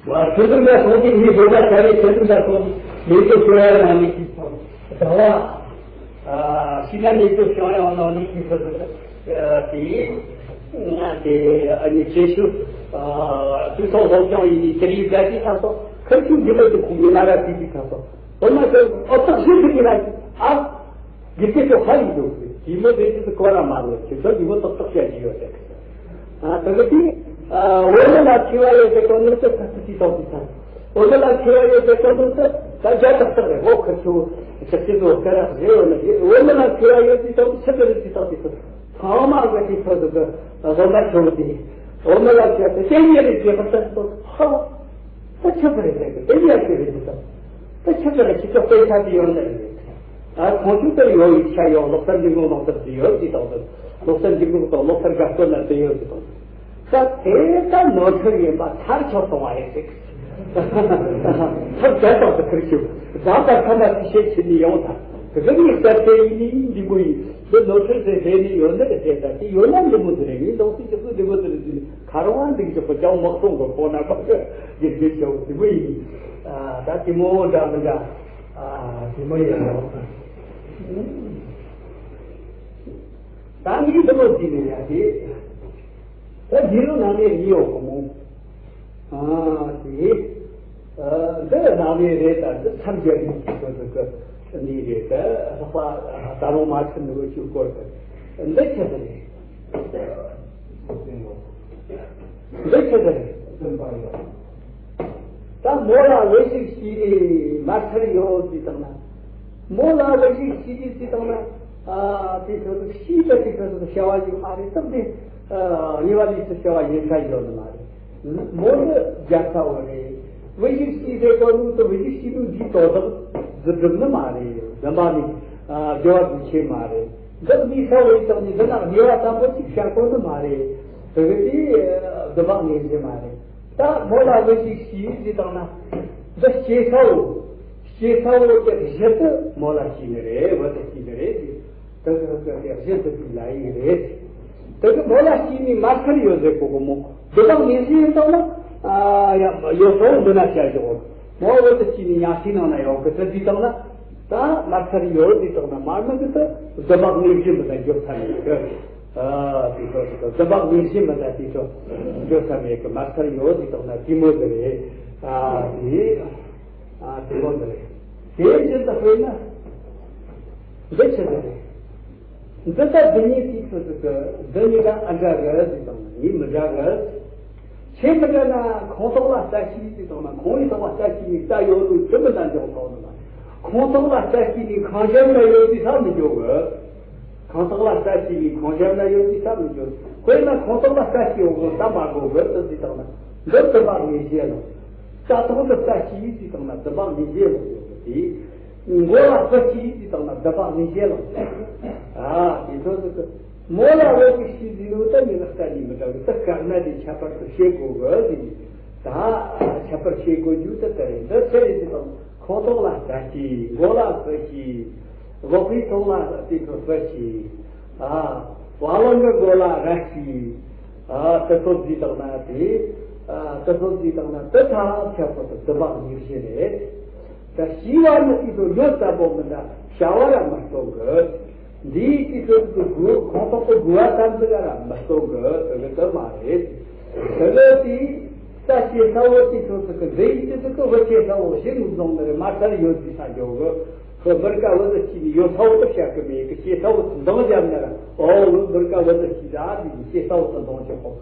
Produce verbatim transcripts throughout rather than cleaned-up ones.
ཆོས་དྲུག་ལ་སོང་སྟེ་ངས་བཟོ་ལ་བྱ་བའི་ཆོས་དྲུག་ལ་སོང་སྟེ་ལས་ཀྱི་ཆོས་ཡ་ནང་ནས་ཀྱི་ཚོགས་ཟླ་བ། ཤི་ན་ལས་ཀྱི་བྱང་ཡང་ནང་ནས་ཀྱི་ཚོགས་དེ་དེ་ཨ་ནི་ཆེ་ཤོས་དུས་ཚོད་སློབ་སྦྱོང་ཡིན་ནི་དེ་རིགས་དགའ་ཞིག་ཐག་ཐོག་ཁ་ཆུ་འདི་ལ་དུ་ཁུངས་ཡིན་ན་ར་དེ་དུས་ཐག་ཐོག་འོ་ན་ཁྱོད་ཨོ་ཐག་ཤོད་དུ་ཡིན་ན་ཨ། དགེ་རྒན་ཚོ་ཧ་ཡིན་འདུག་དེ་མོ་དེ་དུས་སུ་གོ་ར་མ་ལོ་ཁྱོད་ཚོ་དེ་མོ་ཏག་ཏག་བཤད་ཀྱི་ཡོད་རེད། ཨ་ད་ག་དེ་ཨ་འོ་ན་ལ་ཆེ་བ་ཡོད་ཟེར་གོ་ནོ་ཚོ་ཐག་ཏུ་ཅི་ཏོག་ཅི་ཚ། འོ་ན་ལ་ཆེ་བ་ཡོད་ཟེར་གོ་ནོ་ཚོ་ད་རྒྱ་ཏག་ཏག་རེད། འོ་ཁ་ཆུ་ཆག་ཆེ་ཚོ་སྐད་རག་རེད། འོ་ན་འོ་ན་ལ་ཆེ་བ་ཡོད་ཅི་ཏོག་ཅི་ཆག་རེད་ཅི་ཏོག་ཅི་ཚོ་ཚང་མ་ག་ཅི་ཚོ་ཚོ་ག་བཟོ་འདྲ་ཆུ་དེ་འོ་ན་ལ་ཆེ་བ་དེ་ཡེ་རེད་ཅེས་པ་ཚོ་ཧ། ད་ཆོས་པ་རེད་ཟེར་གི་དེ་ཡ་ཆོས་རེད་ཟེར། ད་ཆོས་པ་རེད་ཁྱེད་ཚོ་དཔེ་ཆ་དེ་ཡོང་ནི་རེད། ད་ཁོང་ཚོ་དེ་ཡོང་ཡིག་ཆ་ཡོང་སློབ་གྲྭ་འཇུག་ལུགས་སློབ་གྲྭ་དེ་ཡོད་ཅེས་དང་དེ་སློབ་གྲྭ་འཇུག་ལུགས་དང་སློབ་གྲྭ་དགའ་སྐོར་ན་དེ་ཡོད་ཅེས་དང་། ད་དེ་ད་ནོར་འཁྲུལ་ཡིན་པ་ཚར་ཆོག་སོང་བ་རེད་ཟེར། ཚར་བྱས་དང་དེ་ཁུར་ཞིག་ཟ་བར་ཁ་མ་ཅི་བཤད་ཕྱིན་ནི་ཡོང་ད། དེ་གི་ནི་གསར་དེ་ཡིན་ནི་འདི་མོ་ཡིན། དེ་ནོར་འཁྲུལ་དེ་རེད་ནི་ཡོད་ནི་རེད་ཟེར། ད་དེ་ཡོད་ན་འདི་མོ་དེ་རེད། ངས་ལོག་སྲིད་ཀྱི་སུ་འདི་མོ་དེ་རེད་ཟེར་ནི། ཁ་རང་བ་འདི་ཅོག་པ་ཅང་མ་གཏོང་གི་ཁོ་ན་པ་གི་དགེ་རྒན་ཆེ་བོ་དེ་མོ་ཡིན། ཨ་ད་དེ་མོ་འདྲ་མི་འདྲ། ཨ་དེ་མོ་ཡིན་ནོ། ད་ངས་འདི་མོ་བྲིས་ནས་ཡ་དེ། ད་འདི་རུ་ནང་ནས་ཡིན་ཡོད་གོ་མོ། ཨ་དེ། ཨ་འདི་ནང་ནས་རེད། ད་འདི་མཚམས་སྦྱར་ཡིན་གྱི་ཁོ་ཚོ་གི་འདི་རེད། ད་ལྷག་པ་ད་རུང་མ་ཚིམ་ནི་འོ་ཆུ་སྐོར་དུ་འདི་ཆི་ཟིག་རེད། འདི་ཆི་ཟེར། ད་མོ་ལ་བུ་ཞིག་སྐྱེས་ནས་མ་ཚར་ཡོད་ཟེར་བཏང་ན། མོ་ལ་བུ་ཞིག་སྐྱེས་ཟེར་བཏང་ན། ཨ་དེ་ཚོ་ལ་སྐྱེས་པ་དེ་ཚོ་ལ་བྱ་བ་ཞིག་མ་རེད། སྟབས་བདེ་ཉེ་བ་ལས་སུ་བྱ་བ་ཡིན་ས་ཡོད་ནི་མ་རེད། མོ་ནི་རྒྱལ་ཚ་བོ་རེད། བུ་ཞིག་སྐྱེས་ཟེར་གོ་ནོ་དང་བུ་ཞིག་སྐྱེས་ནོ་འདི་དོ་བདག་རྫུ་འགྲུབ་ནི་མ་རེད། བདེན་པ་ནི་དགེ་བ་དུ་ཆེ་མ་རེད། འདི་ལ་མི་ས་བོ་ཡིན་དང་ནི་འདི་ན་ཉེ་བ་དམ་པོ་ཅིག་བྱ་དགོས་ནི་མ་རེད། དེ་གི་དེ་བདེན་པ་ངེས་ཅན་མ་རེད། ད་མོ་ལ་བུ་ཞིག་སྐྱེས་ཟེར་བཏང་ན། འདི་སྐྱེས་ས་བོ། སྐྱེས་ས་བོ་དེ་གཞི་དུ་མོ་ལ་སྐྱེས་ནི་རེད། བུ་དུ་སྐྱེས་ནི་རེད། དེ་གི་དེ་གི་གཞི་དུ་དེ་ལ་ཡིན་རེད། དེ་གི་མོ་ལ་སྐྱེས་ནི་མ་ཚར་ཡོད་ཟེར་གོ་གི་མོ། བདེན་པ་ངེས་ཅན་ཡིན་བཏང་ན། ཨ་ཡ་ཡོད་ས་བོ་འདི་ན་བྱ་ཞོག་མོ་བུ་དུ་སྐྱེས་ནི་ཉག་ཆེ་ནང་ན་ཡོད་གི་དེ་ཟེར་བཏང་ན། ད་མ་ཚར་ཡོད་ཟེར་བཏང་ན་མ་ནི་གི་དེ་བདེན་པ་ངེས་ཅན་མི་ད་འགྱོ་ཚར་ཡོད་གི། ཨ་དེ་ཚོ་དེ་ཚོ་བདེན་པ་ངེས་ཅན་མི་ད་དེ་ཚོ་འགྱོ་ས་མེད་གི། མ་ཚར་ཡོད་ཟེར་བཏང་ན་དེ་མོ་དེ་རེད། ཨ་དེ་ཨ་དེ་མོ་དེ་རེད། དེ་བཞིན་དུ་དཔེར་ན་འདི་ཆི་ཟེར་རེད། འདི་ལྟ་འདི་གཉིས་དེ་ཚོ་ཟེར་གི་འདི་གཉིས་ཀ་ཨ་འདྲ་གི་ཟེར་དང་ནི་མི་འདྲ་གི། ཆེ་མི་འདྲ་ན་ཁོང་ཐོག་ལ་ལྟ་ཤེས་ཟེར་དང་ན་ཁོང་ཡི་ཐོག་ལ་ལྟ་ཤེས་ནི་ལྟ་ཡོད་ལུགས་དེ་མི་ལྟ་འཇོག་ཐོག་ནི་མ། ཁོང་ཐོག་ལ་ལྟ་ཤེས་ནི་ཁང་ཞབས་ན་ཡོད་ཅི་ས་མི་འཇོག་གི། ཁང་ཐོག་ལ་ལྟ་ཤེས་ནི་ཁང་ཞབས་ན་ཡོད་ཅི་ས་མི་འཇོག་དཔེར་ན་ཁང་ཐོག་ལ་ལྟ་ཤེས་ཡོད་གི་ལྟ་མ་དགོས་གི་དེ་ཟེར་དང་ན་འདི་དེ་མ་ངེས་ཤེས་ལ། ལྟ་ཐོག་ཏུ་ལྟ་ཤེས་ཟེར་དང་ན་དེ་མ་ངེས་ཤེས་ལ་ཡོད་གི་དེ། མགོ་ལ་བུ་སྐྱེས་ཟེར་བཏང་ན་བདེན་པ་ངེས་ཤེས་ལ། ཨ་དེ་ཚོ་ཟེར་གི། མོ་ལ་བུ་ཞིག་སྐྱེས་ཟེར་ནོ་ད་ཉིད་ལ་ལྟ་ནི་མི་འདྲ་གི། ད་དཀར་ནག་དེ་ཁྱད་པར་དུ་ཤེས་དགོས་གི་ཟེར་ནི། ད་ཁྱད་པར་ཤེས་དགོས་རྒྱུ་ད་ལྟ་རེད། འདི་ཚེ་རེད་ཟེར་དང་ཁོ་ཐོག་ལ་ལྟ་སྐྱེས། མགོ་ལ་བུ་སྐྱེས། སྒོག་པའི་ཐོག་ལ་དེ་ཚོ་བུ་སྐྱེས། ཨ་བ་ལང་གི་མགོ་ལ་རྭ་སྐྱེས། ཨ་དེ་ཚོ་ཟེར་བཏང་ན་དེ། ཨ་དེ་ཚོ་ཟེར་བཏང་ན་དེ་ཐམས་ཅད་པོ་དེ་བདེན་པ་ངེས་ཤེས་རེད། ད་སྐྱེས་པ་ནི་དེ་ཚོ་ཡོད་ཚད་པོ་མི་འདྲ། བྱ་བ་ར་མི་གཏོང་གི། འདིའི་དེ་ཚོ་གི་དགུ་ཁོང་ཐོག་གི་དགུ་བ་ཙམ་ཟིག་ར་མི་གཏོང་གི། དེ་གི་དེ་མ་རེད། དེ་གི་དེ་ས་སྐྱེས་ས་བོ་དེ་ཚོ་ཟིག་གི་འདི་ཡི་དེ་ཚོ་གི་བུ་སྐྱེས་ས་བོ་ཞིག་མི་འཛོང་ནི་རེད། མ་ཚར་ཡོད་ཟིག་ས་འཇོག་གི། ཁོ་མི་རིགས་བུ་དུ་སྐྱེས་ནི་ཡོད་ས་བོ་དེ་བཤད་གི་མེད་གི། སྐྱེས་ས་བོ་དེ་འདང་བརྒྱབ་ན་ར་ཨོ་བུ་མི་རིགས་བུ་དུ་སྐྱེས་ད་དེ་སྐྱེས་ས་བོ་དེ་འདང་ཆོག་གོ།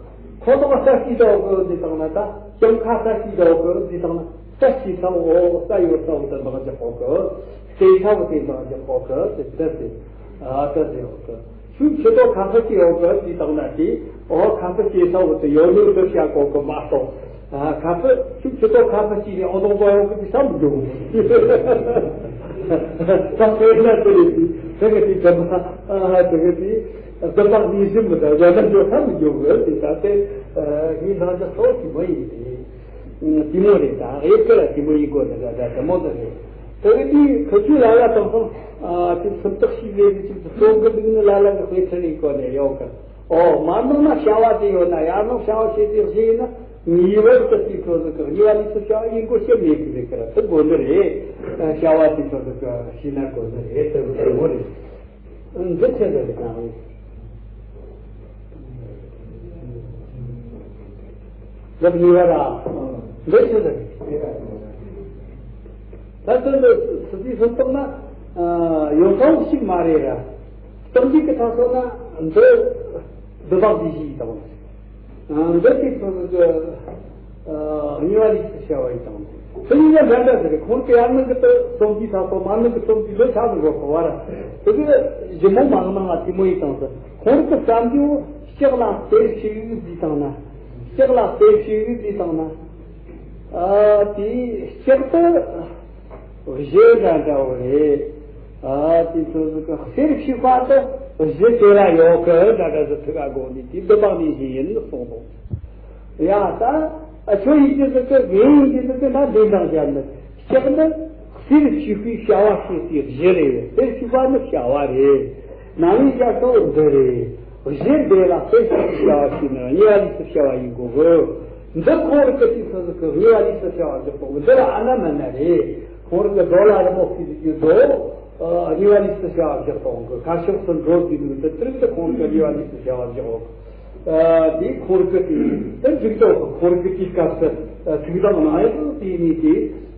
ཁོ་ཐོག་ས་སྐྱེས་ས་བོ་གི་ཟིག་དང་ན་ད་ཀྱང་ཁ་ས་སྐྱེས་ས་བོ་གི་ཟིག་དང་ན། ས་སྐྱེས་ས་བོ། ས་ཡོད་ས་བོ་དེ་འདང་རྒྱག་གོ་གི། སྐྱེས་ས་བོ་དེ་འདང་རྒྱག་གོ་གི། དེ་དེ་དེ། ཨ་དེ་དེ་ཡོད་གི། ཤུགས་ཆེ་ཏོ་ཁ་ཕུ་སྐྱེས་ཡོད་གི་ཟེར་བཏང་ན་དེ། ཨོ་ཁ་ཕུ་སྐྱེས་ས་བོ་དེ་ཡོད་ལུགས་དེ་བཤད་གོ་གི་མ་གཏོགས། ཨ་ཁ་ཕུ་ཤུགས་ཆེ་ཏོ་ཁ་ཕུ་སྐྱེས་ནས་ཨོ་ལོང་གོ་ཡོད་གི་དེ་བསམ་མི་འདུག་ད་དཔེར་ན་དེ་རེད་དེ། དེ་གི་དེ་དེ་མ། ཨ་དེ་གི་དེ། བདེན་པ་ངེས་ཤེས་མི་འདྲ་ཡོད་ན་འགྱོ་ས་མི་འགྱོ་གི་དེ། ད་དེ་ངའི་འདང་རྒྱག་ཚོགས་ཀྱི་མ་ཡིན་དེ། དེ་མོ་རེད། ད་ཨེ་ཀ་ལ་དེ་མོ་ཡིན་དགོས་ན་ད་དེ་མོ་ད་རེད། དེ་གི་དེ་ཁ་ཆུ་ལ་ལ་དང་སོང་། ཨ་དེ་སུམ་རྟགས་ཤིག་རེད། དེ་ཅིག་ཏུ་སྟོན་གི་འདུག་ནི་ལ་ལ་གི་དཔེ་ཁྲིད་ཡིན་དགོས་ནས་ཡོད་གི། ཨོ་མ་ནོར་ན་བྱ་བ་དེ་ཡོད་ན་ཡར་ནོར་བྱ་བ་བྱེད་དེ་བཞི་ཡིན་ན། ངེས་པར་དུ་དེའི་ཁྲོད་དུ་གི་དབྱེ་བ་ལས་སུ་བྱ་བ་ཡིན་དགོས་ཤེས་མེད་ཀྱི་རེད་ཀྱི་ར། དེ་དགོས་ནི་རེད། བྱ་བ་དེའི་ཁྲོད་དུ་གི་ཤེས་ན་དགོས་ནི་རེད། དེ་རུ་དགོས་རེད། འདི་ཆེ་ཟེར་གི་ཀྱང་རེད། ལབ་ཡོད་ར། འདི་ཆེ་ཟེར། ད་དེ་འདི་སུ་དེའི་སུ་བཏང་ན་ཡོད་ཐང་ཞིག་མ་རེད་ར། སྟོང་གཅིག་གི་ཐ་སོ་ན་འདི་འདི་བག་འདི་བཞི་ཡིས་དང་། འདི་དེ་ཚོ་གི་གཉིས་པ་ལས་སུ་བྱ་བ་ཡིན་དང་། དེ་གཉིས་ཀ་འདྲ་འདྲ་ཟེར། ཁོང་གི་ཡར་ནང་གི་དུ་སྟོང་གཅིག་ཐ་སོ་མར་ནང་གི་སྟོང་གཅིག་ལོ་ཆགས་སུ་འགྲོ་གོ་བ་ར། དེ་གི་ཞིབ་མོ་མ་གནང་ང་དེ་མོ་ཡིན་དང་ཟེར། ཁོང་གི་བསམ་རྒྱུ་ལྕགས་ལ་གསེར་ཕྱེ་ཡིག་བཟོས་བཏང་ན། ལྕགས་ལ་གསེར་ཕྱེ་ཡིག་བཟོས་བཏང་ན། ཨ་དེའི་ལྕགས་དུ། གཞི་འདྲ་འདྲ་བོ་རེད། ཨ་དེ་ཚོ་ཟིག་གི་གསེར་ཕྱེ་པ་དེ་གཞི་དེ་ལ་ཡོད་གི་འདྲ་འདྲ་ཟིག་ཐུག་ག་དགོངས་ནས་དེ་འདི་བག་ནས་བཞིན་ཡིན་གསུངས་འདུག། ཡ་ད་ཨ་ཁྱོད་ཡིན་གྱི་ཟིག་གི་ངས་ཡིན་གྱི་ཟིག་གི་ན་འདི་འདྲ་བྱས་ནི་ལྕགས་ནི་གསེར་ཕྱེ་པའི་བྱ་བ་བྱེད་སའི་གཞི་རེད། གསེར་ཕྱེ་པ་ནི་བྱ་བ་རེད། ནང་མི་བྱ་ཐོག་འདི་རེད། གཞི་འདི་ལ་གསེར་ཕྱེ་པའི་བྱ་བ་བྱས་ནི་གཉིས་པ་ལས་སུ་བྱ་བ་ཡིན་དགོས་གི། འདི་ཁོང་རང་གི་དུས་སུ་ཟིག་གི་གཉིས་པ་ལས་སུ་བྱ་བ་འཇོག་པོ་འདི་ལ་ཨ་ན་མ་ན་རེད། ཁོང་རང་གི་རྡོ་ལ་རི་མོ་བརྩིས་ཀྱི་རྡོ། ཨ་གཉིས་པ་ལས་སུ་བྱ་བ་འཇོག་པོ་གི་ཁ་ཕྱོགས་སུ་འགྲོ་དུས་ནི་དེ་དུས་དུ་ཁོང་གི་གཉིས་པ་ལས་སུ་བྱ་བ་འཇོག་པོ། ཨ་དེ་ཁོང་རང་གི་དུས་དེ་འཇིག་རྟོག་གི་ཁོང་རང་གི་དུས་སྐབས་སུ་ཨ་ཐུགས་དམ་གནང་ཡོད་དེ་ནི་དེ་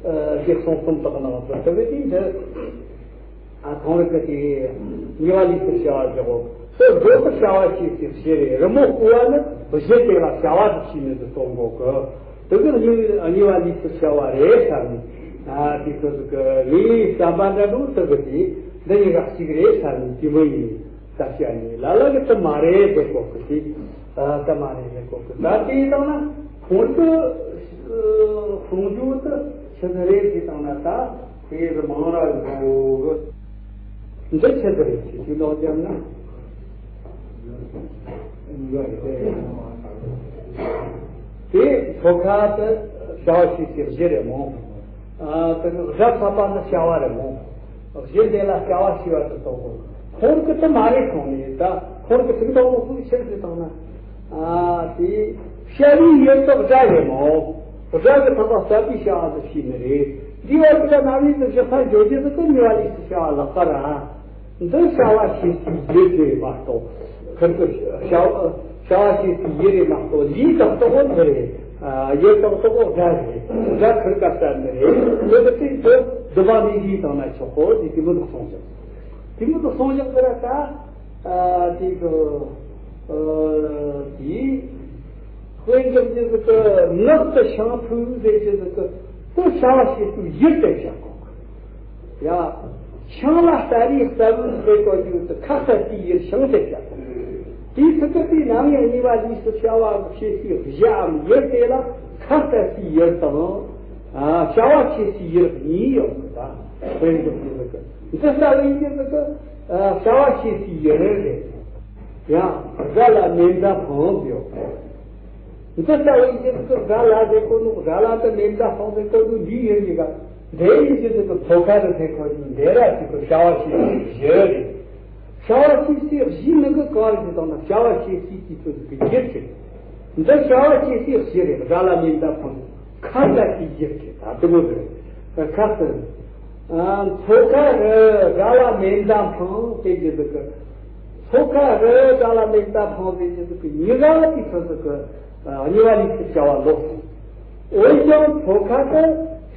ཨ་ཞེས་གསུངས་གསུངས་དག་གནང་སོ། དེ་བས་དེ་འདི། ཨ་ཁོང་རང་གི་དེ་གཉིས་པ་ལས་སུ་བྱ་བ་འཇོག་གོ། དེ་སྒོ་དུ་བྱ་བ་བྱེད་ཅེས་བྱེད་རེད། རི་མོ་བརྐོ་བ་ནི་གཞི་དེ་ལ་བྱ་བ་དུ་བྱས་ནས་དུ་གཏོང་དགོས་གི། དེ་གི་གཉིས་གཉིས་པ་ལས་སུ་བྱ་བ་རེད་བསམ་ནས། ཨ་དེ་ཚོ་ཟིག་གི་ངའི་བསམ་པ་འདྲ་འདུག་དེ་གི་དེ་འདི་གཉིས་ཀ་གཅིག་རེད་བསམ་ནས་དེ་མོ་ཡིན་ནས་ད་བཤད་ནས་ལ་ལ་གི་དེ་མ་རེད་ཟེར་གོ་གི། དེ་ཨ་དེ་མ་རེད་ཟེར་གོ་གི། ད་དེ་ཡིན་དང་ན་ཁོང་གི་གསུང་རྒྱུ་དེ་ཆི་ཟིག་རེད་ཟེར་དང་ན་ད། དེ་ཡི་མང་ར་འགྲོ་གི། འདི་ཆེད་དུ་རེད་ཅེས་ཞུ་ལོག་ཀྱང་ན། དེ་ཚོ་ཁ་དུ་བྱ་བ་ཞིག་ཞིག་གཞི་རེད་མོ། ཨ་དེ་ནི་སྒྲ་ཚ་པ་ནི་བྱ་བ་རེད་མོ། གཞི་འདི་ལ་བྱ་བ་ཞེས་པ་དུ་གཏོགས་གོ། ཁོང་གི་དུ་མ་རེད་གོང་ནས་ད་ཁོང་གི་ཐུགས་དང་འོག་ཏུ་ཕྱིར་དུ་བཏང་ན། ཨ་དེ་བྱ་བའི་ཡུལ་དུ་སྒྲ་རེད་མོ། སྒྲ་གི་ཐོག་ལ་ཟབ་པའི་བྱ་བ་དུ་ཤེས་ནི་རེད། འདི་བར་དུ་ན་མིན་དུ་བཞག་ས་འཇོག་རྒྱུ་དུ་དུ་ནུས་པ་ལས་སུ་བྱ་བ་ལག་པ་ར། འདི་བྱ་བ་ཤེས་སའི་ཡུལ་རེད་མ་གཏོགས། ཁིར་གི་བྱ་བ་བྱ་བ་ཤེས་སའི་ཡུལ་རེད་མ་གཏོགས་ལུས་དང་རྟོགས་པ་འདི་རེད། ཡུལ་དང་རྟོགས་པ་སྒྲ་རེད། སྒྲ་ཁིར་ག་ས་འདི་རེད། འདི་གི་དུས་སུ་འདི་མ་མི་ཡིས་དང་ན་ཆོག་གོ། འདི་དེ་མོ་དུ་གསུངས་ཤིང་། དེ་མོ་དུ་གསུངས་ཤིང་གི་ར་ད། དེ་གི་དེ། དཔེ་འཇོག་རྒྱུ་ཟིག་གི་ནགས་དུ་ཤིང་ཕུག་ཟེར་རྒྱུ་ཟིག་གི་དེ་བྱ་བ་བྱེད་དུས་ཡུལ་དེ་བྱ་དགོས་གི། ཡ། ཤིང་ལ་ལྟ་རེ་ལྟ་བུ་ཟེར་གོ་རྒྱུ་དེ་ཁ་ལྟ་དེའི་ཡུལ་ཤིང་དེ་བྱ་དགོས། དེའི་ཚུལ་དུ་དེའི་ནང་ཡང་གཉིས་པ་ལས་སུ་བྱ་བ་བྱེད་སའི་གཞིའམ་ཡུལ་དེ་ལ་ཁ་ལྟ་དེའི་ཡུལ་དང་། བྱ་བ་བྱེད་སའི་ཡུལ་གཉིས་ཡོད་གི། ད་དཔེ་འཇོག་རྒྱུ་ཟིག་གི་འདི་ལྟ་བུ་ཡིན་རྒྱུ་ཟིག་གི། བྱ་བ་བྱེད་སའི་ཡུལ་རེད། ཡང་སྒྲ་ལ་མེ་མདའ་འཕངས་ཡོད། འདི་ལྟ་བུ་ཡིན་རྒྱུ་ཟིག་གི་སྒྲ་ལ་ཟེར་གོ་ནོ། སྒྲ་ལ་དུ་མེ་མདའ་འཕངས་ཟེར་གོ་ནོ་འདི་ཡིན་གྱི་ག་འདི་ཡིན་རྒྱུ་ཟིག་གི་ཚོ་ཁ་རུ་ཟེར་གོ་རྒྱུ་འདི་ར་ཅིག་གི་བྱ་བ་བྱེད་སའི་གཞི་རེད། བྱ་བ་བྱེད་སའི་གཞི་ནི་གི་གང་རེད་ཟེར་དང་ན་བྱ་བ་བྱེད་སའི་དུས་ཚོད་ཟིག་གི་རྒྱུ་ཆེ། འདི་བྱ་བ་བྱེད་སའི་གཞི་རེད། སྒྲ་ལ་མེ་མདའ་འཕངས་ཁ་ལྟ་དེའི་ཡུལ་གྱི་ད་དུ་མོ་རེད། ཁ་ཟེར། ཚོ་ཁ་རུ་སྒྲ་ལ་མེ་མདའ་འཕངས་ཟེར་རྒྱུ་ཟིག་གི། ཚོ་ཁ་རུ་སྒྲ་ལ་མེ་མདའ་འཕངས་ཟེར་རྒྱུ་ཟིག་གི་གཉིས་ཀ་དེ་ཚོ་ཟིག་གི་གཉིས་པ་ལས་སུ་བྱ་བ་ལོག་སོང་། འོན་ཀྱང་ཚོ་ཁ་དུ་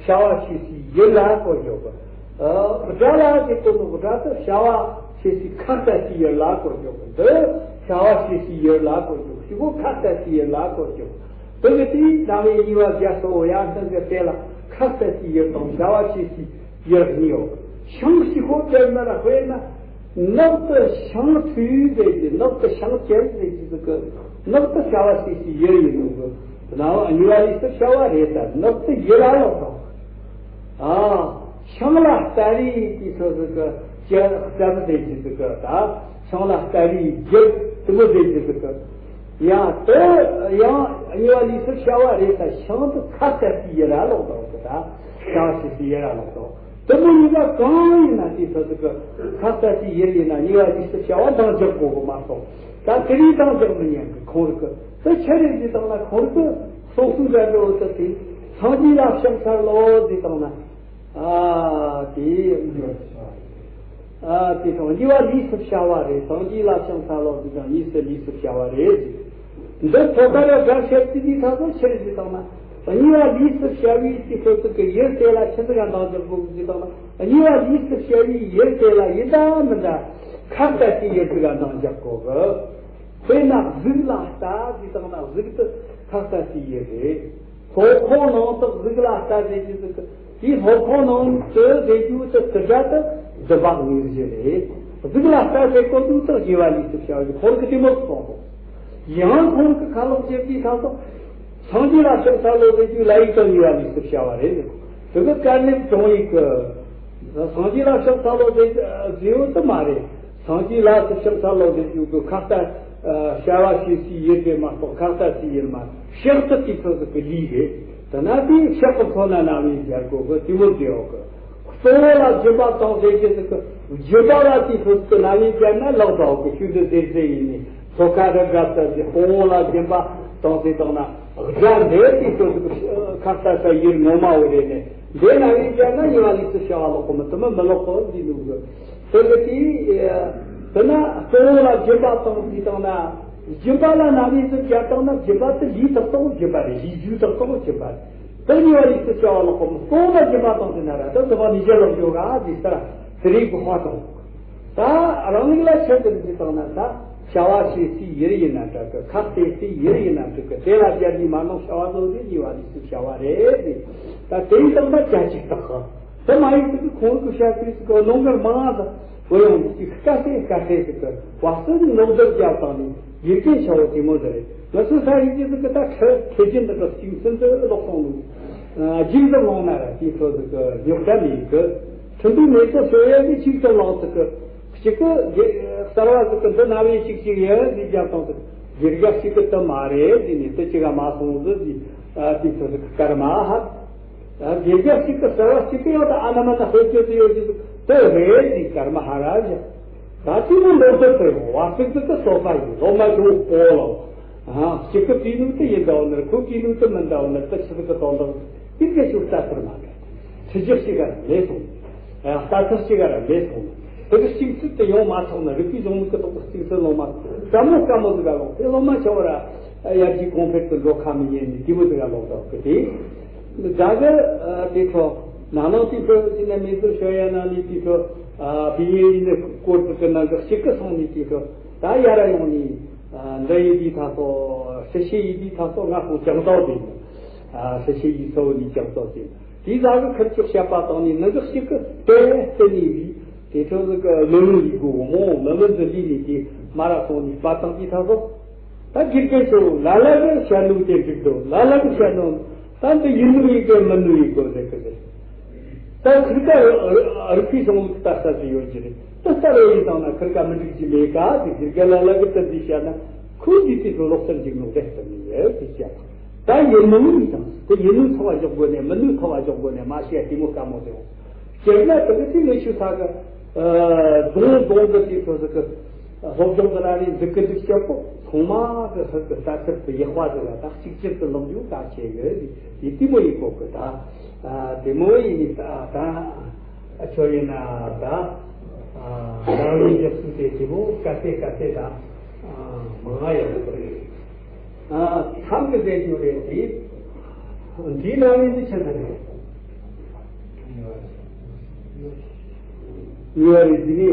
བྱ་བ་བྱེད་སའི་ཡུལ་ལ་གོ་རྒྱུ་གི། སྒྲ་ལ་ཟེར་གོ་ནོ་སྒྲ་དུ་བྱ་བ་བྱེད་སའི་ཁ་ལྟ་སའི་ཡུལ་ལ་གོ་རྒྱུ་གི། འདི་བྱ་བ་བྱེད་སའི་ཡུལ་ལ་གོ་རྒྱུ་གི། གཅིག་པོ་ཁ་ལྟ་སའི་ཡུལ་ལ་གོ་རྒྱུ་གི། དེ་གི་དེའི་ནང་བའི་གཉིས་པ་བརྒྱ་སོ་ཡར་ཐོན་གྱི་དེ་ལ་ཁ་ལྟ་སའི་ཡུལ་དང་བྱ་བ་བྱེད་སའི་ཡུལ་གཉིས་ཡོད། ཤིང་གཅིག་པོ་དེར་ན་ར་དཔེར་ན། ནགས་དུ་ཤིང་ཐུལ་ཟེར་གྱི། ནགས་དུ་ཤིང་སྐྱེལ་ཟེར་གྱི་ཟིག་གི། ནགས་དུ་བྱ་བ་བྱེད་སའི་ཡུལ་ཡིན་ནོ་གི། ནའོ་གཉིས་པ་ལས་སུ་བྱ་བ་རེད། ད་ནགས་དུ་ཡུལ་ལ་ལོག་དང་། ཨ། ཤིང་ལ་ལྟ་རེ་དེ་ཚོ་ཟིག་གི་ལྟ་བུ་ཟེར་གྱི་ཟིག་གི། ད་ཤིང་ལ་ལྟ་རེ་རྒྱུ་དེ་མོ་ཟེར་གྱི་ཟིག་གི། ཡང་དེ་ཡང་གཉིས་པ་ལས་སུ་བྱ་བ་རེད། ད་ཤིང་དུ་ཁ་ལྟ་སའི་ཡུལ་ལ་ལོག་དང་གི། ད་བྱ་བ་བྱེད་སའི་ཡུལ་ལ་ལོག་དང་། དེ་མོ་གཉིས་ཀ་གང་ཡིན་ན་དེ་ཚོ་ཟིག་གི་ཁ་ལྟ་སའི་ཡུལ་ཡིན་ན་གཉིས་པ་ལས་སུ་བྱ་བ་འདང་རྒྱག་དགོས་གི་མ་གཏོགས། ད་དེ་རིང་འདང་རྒྱག་མི་ཉན་གི། ཁོང་རིག་གི་དེ་ཆི་རེད་ཟེར་དང་ན། ཁོང་རིག་གི་ སོ་སོའི་དགྲ་འདྲ་བོ་དེ་དེ་སངས་རྒྱས་ལ་ཕྱག་འཚལ་ལོ་ཟེར་བཏང་ན། ཨ་དེ་ཨ་དེ་དང་གཉིས་པ་ལུས་སུ་བྱ་བ་རེད། སངས་རྒྱས་ལ་ཕྱག་འཚལ་ལོ་ཟེར་དང་གཉིས་སུ་ལུས་སུ་བྱ་བ་རེད་ཟེར། འདི་ཐོག་ཁ་ར་དགྲ་བཤད་དེ་དེ་ཐག་ཏུ་ཆེར་ཟེར་བཏང་ན། གཉིས་པ་ལུས་སུ་བྱ་བའི་དེ་ཁོ་ཚོ་གི་ཡུལ་དེ་ལ་ཆི་ཟིག་ག་འདང་རྒྱག་དགོས་ཟེར་བཏང་ན། གཉིས་པ་ལུས་སུ་བྱ་བའི་ཡུལ་དེ་ལ་ཡིན་ད་མིན་ད་ཁ་ལྟ་དེ་ཡུལ་ཟིག་ག་འདང་རྒྱག་དགོས་གི། དཔེར་ན་གཟུགས་ལ་ལྟ་ཟེར་བཏང་ན་གཟུགས་དེ་ཁ་ལྟ་དེ་ཡུལ་རེད། སློབ་ཁོང་ནང་དུ་གཟུགས་ལ་ལྟ་ཟེར་རྒྱུ་ཟིག་གི་དེའི་སློབ་ཁོང་ནང་དུ་ཟེར་རྒྱུ་དེ་དེ་སྒྲ་དེ་སྒྲུབ་པ་དངོས་གཞི་རེད། གཟུགས་ལ་ལྟ་ཟེར་གོ་དུས་དེ་དགེ་བ་ལུས་སུ་བྱ་བའི་ཁོང་གི་དེ་མོ་གསུངས་སོ། ཡང་ཁོང་གི་ཁ་ལོག་བྱེད་དུས་ད་དུང་སངས་རྒྱས་ལ་ཕྱག་འཚལ་ལོ་ཟེར་རྒྱུ་ལ་ཡིག་དང་གཉིས་པ་ལུས་སུ་བྱ་བ་རེད། དེ་གི་དཀའ་གནད་དྲུང་ཡིག་གི་སངས་རྒྱས་ལ་ཕྱག་འཚལ་ལོ་ཟེར་ཟེར་ཡོད་དུ་མ་རེད། སངས་རྒྱས་ལ་སུ་ཕྱག་འཚལ་ལོ་ཟེར་རྒྱུ་གི་ཁ་ལྟ་བྱ་བ་བྱེད་སའི་ཡུལ་དེ་མ་གཏོགས་ཁ་ལྟ་སའི་ཡུལ་མ། ཕྱག་ཏུ་དེ་ཚོ་ཟིག་གི་ལུས་རེད། དེ་ན་དེའི་ཕྱག་གི་ཚོ་ན་རྣམ་དབྱེ་སྦྱར་དགོས་གི་དེ་མོ་དེ་ཡོད་གི། གཙོ་བོ་ལ་སྦྱིན་པ་བཏང་ཟེར་གྱི་ཟིག་གི་སྦྱིན་པ་ལ་དེ་ཚོ་ཟིག་གི་རྣམ་དབྱེ་སྦྱར་ན་ལོག་འདུག་གི། ཤུགས་འདི་ཟེར་ཟེར་ཡིན་ནི་ཚོ་ཁ་རི་དགའ་ས་ཟིག་གཙོ་བོ་ལ་སྦྱིན་པ་བཏང་ཟེར་བཏང་ན་དགྲ་འདི་དེ་ཚོ་ཟིག་གི་ཁ་ལྟ་ས་ཡུལ་ངོ་མ་བོ་རེད་ནི། འདི་རྣམ་དབྱེ་སྦྱར་ན་གཉིས་པ་ལུས་སུ་བྱ་བ་ལོག་གི་མི་དེ་མི་མི་ལོག་གི་འདི་འདུག་གི། དེ་གི་དེ། དེ་ན་གཙོ་བོ་ལ་སྦྱིན་པ་བཏང་ཟེར་བཏང་ན། སྦྱིན་པ་ལ་རྣམ་དབྱེ་ཟིག་སྦྱར་བཏང་ན་སྦྱིན་པ་དེ་ལུས་ཐག་ཐག་སྦྱིན་པ་རེད། ལུས་རྒྱུ་ཐག་ཐག་སྦྱིན་པ་རེད། དེ་གཉིས་པ་ལུས་སུ་བྱ་བ་ལོག་གོ་མི་གཙོ་བོ་ལ་སྦྱིན་པ་བཏང་ཟེར་ན་ར་དེ་དེ་བ་ནི་རྒྱལ་ལོག་འཇོག་ག་ཟེར་ས་ར་དེ་རིགས་གི་དཔའ་བཏང་། ད་རང་ལུགས་ལ་ཆེད་དུ་ཟེར་བཏང་ན་ད་བྱ་བ་བྱེད་སའི་ཡུལ་ཡིན་ན་འདྲ་གི། ཁ་གཏད་སའི་ཡུལ་ཡིན་ན་འདྲ་གི། དེ་ལ་སྦྱར་ནས་མ་ནོར་བྱ་བ་བཟོ་དེ་གཉིས་པ་ལུས་སུ་བྱ་བ་རེད་ཟེར། ད་དེ་ཡིན་དང་ད་བྱ་གཅིག་དག་གི། དེ་མ་ཡིན་ཟིག་གི་ཁོང་གི་བཤད་པའི་ཟིག་གི་ནོར་འགར་མང་ང་ཟིག་གི་ཡོང་ཟིག་གི་དཀའ་སེ་དཀའ་སེ་ཟིག་གི་བ་སོ་ནི་ནོར་འདབ་རྒྱབ་དང་ནི་དགེ་རྒན་ཆ་བོ་དེ་མོ་ཟིག་རེད། ང་ཚོ་ས་ཡིན་གྱི་ཟིག་གི་ད་ཁྲི་ཁེ་ཅན་འདི་གི་གཅིག་སེམས་ཚོད་ལོག་སོང་ནི་རྒྱུག་འདབ་ལོང་ན་ར་དེ་ཚོ་ཟིག་གི་རྙོག་དྲ་མེད་གི། ཁྲི་འདུས་མེ་ཏོག་ཤོ་ཡ་གི་གཅིག་ཏུ་ལོག་ཟིག་གི་གཅིག་གི་གསར་བ་ཟིག་གི་འདི་ན་བའི་གཅིག་གཅིག་ཡ་ཟིག་རྒྱབ་དང་ཟིག་དགེ་རྒན་གཅིག་གི་དུ་མ་རེད་ཟིག་ནི་དུ་གཅིག་ག་མ་སོང་ཟིག་ཟིག་དེ་ཚོ་ཟིག་གི་སྐར་མ་ཧ། དགེ་རྒན་གཅིག་གི་གསར་བ་གཅིག་གི་ཡང་ད་ཨ་ན་མ་ན་ཧོལ་རྒྱུ་དུ་ཡོད་རྒྱུ་དུ་རེད་ཟིག་སྐར་མ་ཧ་ར་ཡ། ད་ཅི་མོ་ལོ་དུ་དུ་ཡོང་བ་ཟིག་ཟིག་གི་སོ་པ་ཡིན་ལོ་མ་ཞུ་པོ་ལོ། ཨ་གཅིག་གི་དུས་ནུ་དུ་ཡིན་ད་འོ་ནར་ཁུ་གི་ནུ་དུ་མིན་ད་འོ་ནར་དུ་ཆི་ཟིག་གི་དོན་དག་ཡིན་གི་ཞུ་ལྟ་ཐུར་མ་ག་ཁྲི་རྒྱུ་གཅིག་ག་མེད་སོང་། ཨ་ལྟ་ཐུར་གཅིག་ག་མེད་སོང་། དུ་གི་གཅིག་ཚུལ་དུ་ཡོང་མ་ཐོག་ན་རིག་པའི་གཞུང་ལུགས་གི་ཐོག་གི་གཅིག་ཚུལ་ལོ་མ་སྐམ་མོ་སྐམ་མོ་ཟིག་ག་ལོག་དེ་ལོ་མ་ཆ་བ་ར་ཡར་རྒྱས་གོང་འཕེལ་དུ་འགྲོ་ཁ་མི་ཉན་ནི་དེ་མོ་ཟིག་ག་ལོག་ད་གི་དེ། ཛ་གི་དེ་ཚོ་ནང་ནང་དེ་ཚོ་ཡིན་ན་མེ་ཟུར་ཤོ་ཡ་ན་ནི་དེ་ཚོ་བི་ཡེ་ཡིན་ན་སྐོར་དུ་གི་ནང་གི་གཅིག་གི་སོང་ནི་དེ་ཚོ་ད་ཡ་ར་ཡོང་ནི་འདི་ཡི་དེ་ཐ་སོ་ཧྲི་ཤི་ཡི་དེ་ཐ་སོ་ང་སོང་ཀྱང་ཏོ་དེ་ཧྲི་ཤི་ཡི་སོ་ནི་ཀྱང་ཏོ་དེ་དེ་ཛ་གི་ཁུར་ཅིག་བཤད་པ་དང་ནི་ནང་གི་གཅིག་གི་དེ་དེ་ནི་བི་དེ་ཚོ་གི་མི་མི་ཡི་གོ་མོ་མི་མི་འདི་ལི་ནི་དེ་མ་ར་སོང་ནི་པ་དང་དེ་ཐ་སོ། ད་དགེ་རྒན་ཚོ་ལ་ལ་གི་བཤད་ནོ་དེ་འགྲིག་འདུག་ལ་ལ་གི་བཤད་ནོ་ད་འདི་ཡིན་ནོ་ཡིན་གི་མིན་ནོ་ཡིན་གོ་ཟེར་གི་ཟེར། ད་ཁིར་ཀ་རི་ཁུའི་སོང་ལུགས་ལྟ་ས་ཟིག་ཡོད་ཀྱི་རེད། ད་ལྟ་རེ་ཡིན་དང་ན་ཁིར་ཀ་མི་འགྲིག་ཅི་མེད་ཀ་དེ་དགེ་རྒན་ལ་ལ་གི་ད་འདི་བཤད་ན་ཁོས་འདི་དེ་ཚོ་ལོག་སར་འཇིགས་ནོ་རེད་ཟེར་ནི་ཡོད་དེ་བཤད། ད་ཡིན་ནོ་ཡིན་དང་དེ་ཡིན་ནོ་ཚོ་བ་འཇོག་དགོས་ནས་མིན་ནོ་ཚོ་བ་འཇོག་དགོས་ནས་མ་བཤད་དེ་མོ་དཀའ་མོ་རེད། སྤྱིར་ན་དེ་གི་དེ་ངས་ཞུ་ས་གི་རྫོང་རྫོང་གི་དེ་ཚོ་ཟིག་གི་སློབ་སྦྱོང་གི་ར་རེ་ཟིག་གི་འདུག་སྐྱབས་པོ་ཚང་མ་གི་ཧུར་གི་ལྟ་ཚུལ་གི་ཡག་པ་ཟིག་ལ་ད་གཅིག་གྱུར་དུ་ལོག་རྒྱུ་གལ་ཆེ་གི་དེ་དེ་མོ་ཡིན་གོ་གི་ད་དེ་མོ་ཡིན་ནི་ད་ད་ཨ་ཆོ་ཡིན་ན་ད་རང་ལུས་འཇོག་ཚུལ་དེ་དེ་མོ་ག་ཚད་ག་ཚད་ད་མང་ང་ཡོད་གི་རེད། ཨ་ཐང་གི་ཟེར་རྒྱུ་རེད་དེ། འདིའི་རྣམ་དབྱེ་འདི་ཆི་ཟིག་རེད། གཉིས་པ་རེད་འདི་ནི།